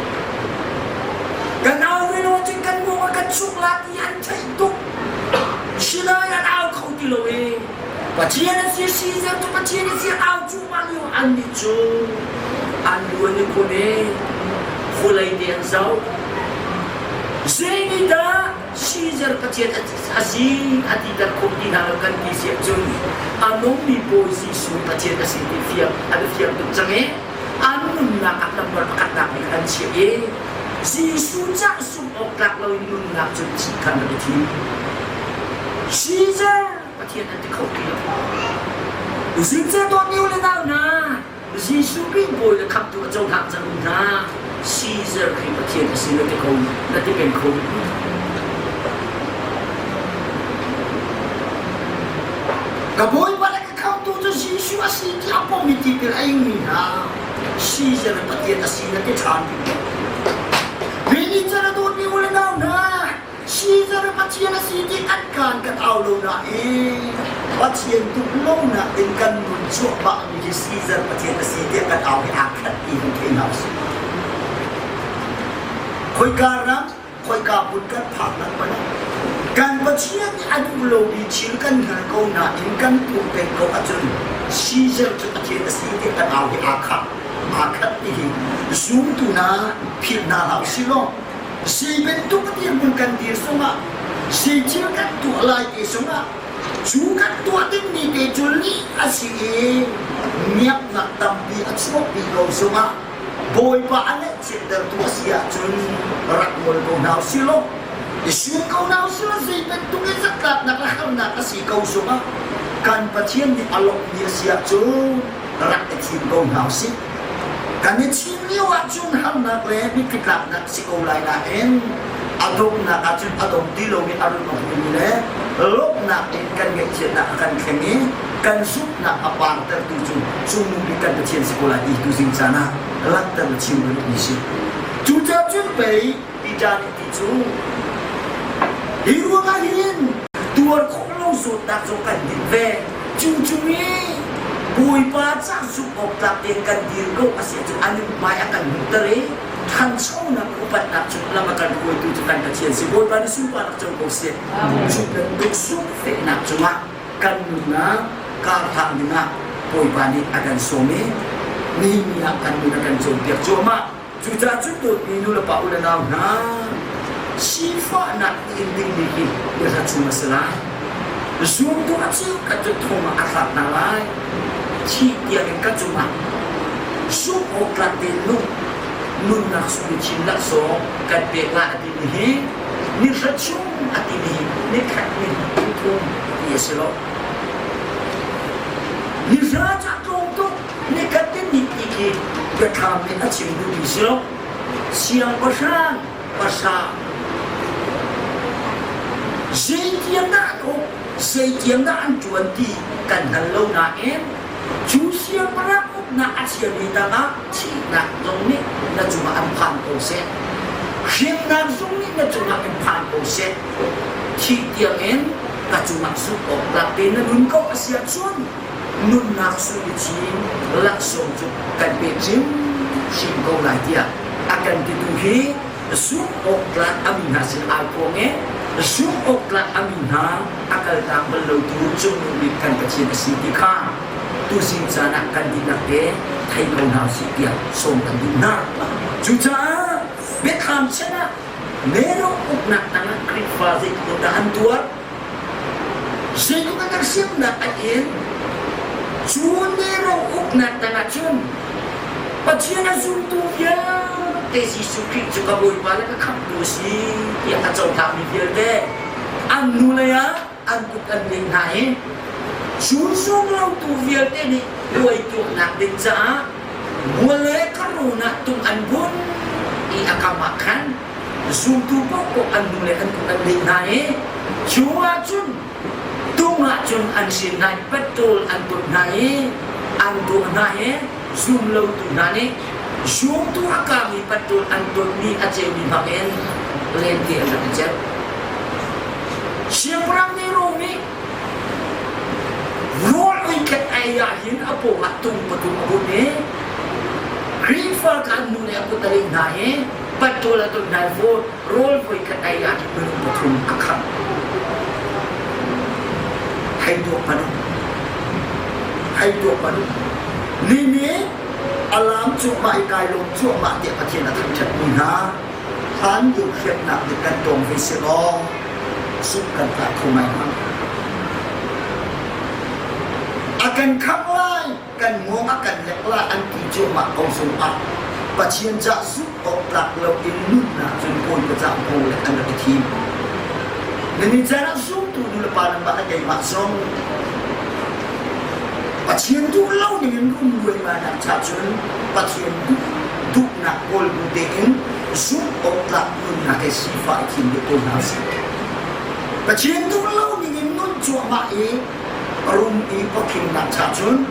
Kan au ve lo ahcun kan mawng a kan chuk la ti an theih tuk. Sinai an au kho ti lo i Pathian a si Caesar cu Pathian a si an au cuahmah lio annih cu an lu an i khun i vawlei te an zoh. Zei nih dah Caesar Pathian a si a ti ter khawh ti hna lo kan ti si ahcun a nungmi Bawi Jesuh Pathian a si ti fiang an fiang tuk cang i an nunnak ah number pakhatnak bik an chiah i Jesuh cah sungh awk tlak loin nunnak cu thih khan rak i thim. Caesar Pathian an ti kho ti lo. Zingce dawtmi u le nau hna, Jesuh Khrih Bawi le Khamhtu a cohlang cang hna. Caesar Khrih Pathian a si na ti kho na ti peng kho. Ka Bawipa le ka Khamhtu cu Jesuh a si ti a pommi tipil a ingmi hna Caesar Pathian a si na ti ṭhan ding. Mi nih cun a dawtmi u le nau hna, Caesar Pathian a si ti kan kaan kan au lo nain Pathian duh lonak in kan nun cuahmahmi hi Caesar Pathian a si tiah kan au hi aa khat ti kan thei hna usih. Khoika ram, khoika hmun kan phak lengmang ah kan Pathian nih a duh lomi thil kan hngal ko nain kan tuah peng ko ahcun Caesar cu Pathian a si tiah kan au hi aa khat aa khat ti hi zumtu hna philh hna hlah usih law Zei bantuk dirhmun kan dir zongah, zei thil kan tuah lai ti zongah, cu kan tuah dingmi te cu lih a si i miaknak tampi a chuahpi ko zongah Bawipa a ngaihchiattertu a si ahcun rak ngol ko hna usih law i sum ko hna usih law zei bantuk in zatlaknak le harnak a si ko zongah kan Pathian nih a lawmhmi a si ahcun rak i thim ko hna usih. Kan i thim lio ahcun harnak le mitthlitlaknak si ko lai nain a donghnak ahcun a dong ti lomi a run a hmuimi le lawmhnak in kan ngaihchiatnak a kan thleng i kan zumhnak a partertu cu cungnung bik kan Pathian si ko lai ti tuzing caan ah langhter le chim ka duhmi si. Cucaah cun pei Peter nih ti cu hi ruangah hin tuar khawh lo zawtnak zong kan din ve. Cu cung i Bawipa ca zumh awk tlak tein kan dir ko a si ahcun a mithmai a kan hmuhter i ṭhanchonak upatnak cu lam a kan hruaitu cu kan Pathian si. Bawipa nih sunparnak co ko seh. Cu bantuk zumhfehnak cungah kan nunnak karhlang dingah Bawipa nih a kan sawm i nihin ni ah kan nun a kan cawnpiak cuahmah. Cucaah cun dawtmi nulepa u le nau hna, sifahnak in dingmi hi biahla chung a si lai. Zumtu a cheukhat cu thong ah a thlak hna lai. Thih tiangin ka cungah zumh awk tlak tein nung nunnak sung chin laksawng kan pek lai a timi hi ni hra chung a timi hi ni khat ni thum ti a si lo. Ni hra ca tlawm tuk Nikhat in ni ti khi biathlam nih a chim duhmi si lo. Siangpahrang pahra zeitiang dah an uk, zeitiang dah an ṭuan ti kan hngal lo nain cu siangpahrang uknak a chiami tangah thihnak zong nih na cungah an phan ko seh. Hrimnak zong nih na cungah in phan ko seh. Thih tiangin ka cungah zumh awk tlak tein na nun ko a si ahcun nunnak sui laksawng cu kan pek hrimhrim ko lai tiah a kan titu hi zumh awk tlak a mi hna sin ai phuang i zumh awk tlak a mi hna a kaltak bal lotu cungnung bik kan Pathian a si ti kha tuzing caan ah kan dihlak te thei ko hna usih tiah sawm kan duh hna. Cucaah biathlam chan ah Nero uknak tangah Khrihfa zeitluk dah an tuar? Zeitluk an rak siamnak an in cu Nero uknak tangah cun Pathian a zumtu vialte Jesuh Khrih cu ka Bawipa le ka Khamhtu a si tiah a cohlangmi vialte an hnulei ah an kut an leh hna i cu zumlotu vialte nih puai tuahnak ding caah mual le karawn ah tung an bunh i a kam ah khan Zumtu paohpaoh an nu le an kut an leh hna i cu ahcun tung ahcun an sin hna i petrol an tawt hna i an dawh hna i zumlotu hna nih zumtu a kaangmi petrol an tawtmi a ceumi bangin lente an rak i celh. Siangpahrang Nero nih rawl oikhat ei ah hin a pawngah tung pathum a bunh i Khrihfa kha an nu le a kut a leh hna i Paṭawl a ton hna i rawl voikhat ei ah minung pathum a kham. Hei tuak hmanh u. Hei tuak hmanh u. Ni nih a laam cuahmah i kai lawm cuahmah tiah Pathian a thangṭhatmi hna. Hlan lio hremnak nih kan tawng ve sehlaw zumh kan tlak kho ngai hnga. A kan khamh lai, kan ngawng a kan lek lai an ti cuahmah ko zongah Pathian cah zumh awk tlak lo in nunnak cun Bawipa cah hmawng le an rak i thim. Nihin caan ah zumtu nulepa nangmah le keimah zong Pathian duh lo ning in um luaimainak cha cun Pathian duh duhnak kawl bu tein zumh awk tlak nunnak he sifah i thim deuh ko hna usih. Pathian duh lo ning in nun cuahmah i rum i pawkhimnak cha cun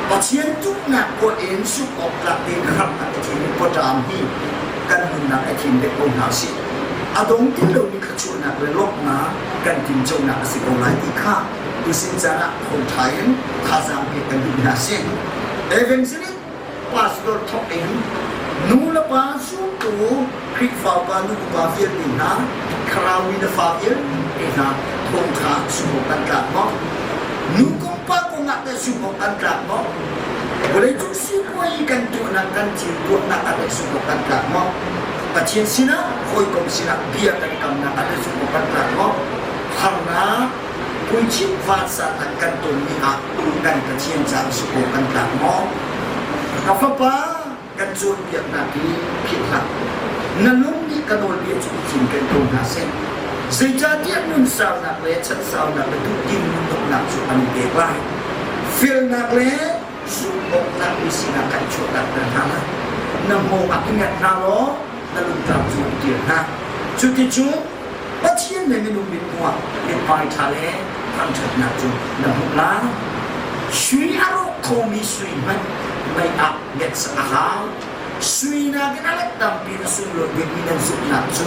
Pathian duhnak kawl in zumh awk tlak tein harnak i thim i pawṭam hi kan nunnak i thim deuh ko hna usih. A dong ti lomi thluachuahnak le lawmhnak kan tinconak a si ko lai ti kha tusin caan ah thawngṭha in thazaang pek kan duh hna si. Evangelist pastor thawk in nu le pa zumtu Khrihfa upa nu upa vialte hna thlarau mi na fa vialte hna thawngṭha zumh awk kan tlak maw? Nu kong pa kong ah teh zumh awk kan tlak maw? Vawleicung sipuai kan tuahnak kan thil tuahnak ah teh zumh awk kan tlak maw? Pathian sinah hawikom sinah bia kan kamnak ah teh zumh awk kan tlak maw? Harnak puichin vansannak kan tonmi ah kan Pathian caah zumh awk kan tlak maw? Ka fapa kan cawnpiaknak hi philh hlah. Na lung nih ka nawlbia cu i cinken ko hna seh. Zeicahtiah nunsaunak le chansaunak le duhdim nunnak cu an pek lai. Felnak le zumhawknak mi sinah kan chuahter hna lai. Na hngawng ah i ngat hna law na lungtlam cu i ṭial hna. Cuticun Pathian le minung mithmuh ah mithmai ṭha le thangṭhatnak cu na hmuh lai. Sui a rawk khomi sui hmanh mei ah ngetsak a hau. Sui nakin a let tampi in a sunglawi bikmi nan zumhnak cu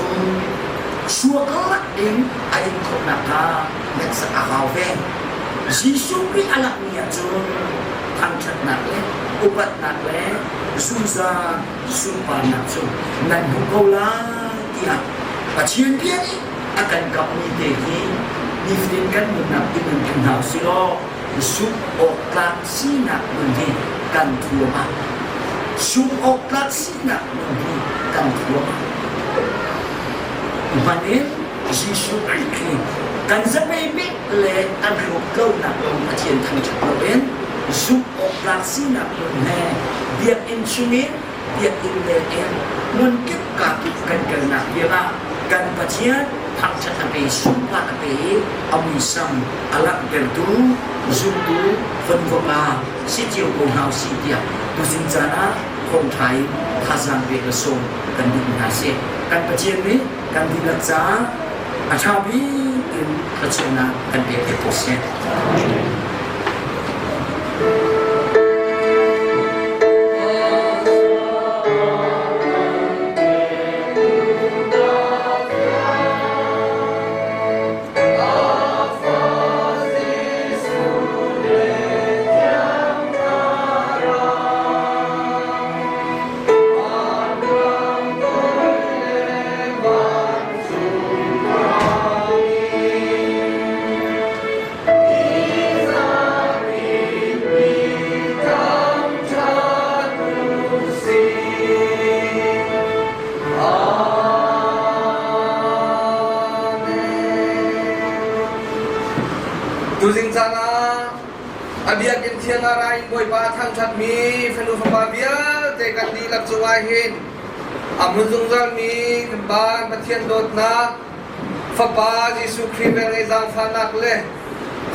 suaklak in a in khawh nakhnga ngetsak a hau ve. Jesuh Khrih a langhmi ahcun thangṭhatnak le upatnak le zungzal sunparnak cu nan hmu ko lai tiah Pathian bia nih a kan kamhmi te hi nifatin kan nunnak i nun ṭi hna usih law zumh awk tlak sinak nun hi kan thuam ah zumh awk tlak sinak nun hi kan thuam ah hman in Jesuh Khrih hi kan zapei le kan hlawktlonak lawng Pathian thangṭhat loin zumh awk tlak sinak nun he biakinn chungin biakinn leng in hmunkip kakip kan kalnak tiangah kan Pathian thangṭhat a pe sunparnak a pe i a muisam a langhtertu zumtu fanu si cio ko hna usih tiah tuzing caan ah thawngṭha in thazaang pek le sawm kan duh hna si. Kan Pathian nih kan dihlak caah a ṭha bik in thluachuahnak kan pek te ko seh. Tuzing caan ah a biakinn thiang ah ra in Bawipa a thangṭhatmi fanu fapa vialte kan dihlak cungah hin A hmun zungzalmi kan Pa Pathian dawtnak, Fapa Jesuh Khrih velngeih zaangfahnak le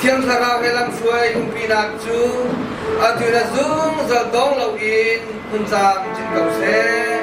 Thiang Thlarau he lamhruai umpinak cu atu le zungzal dong loin hmun camcin ko seh.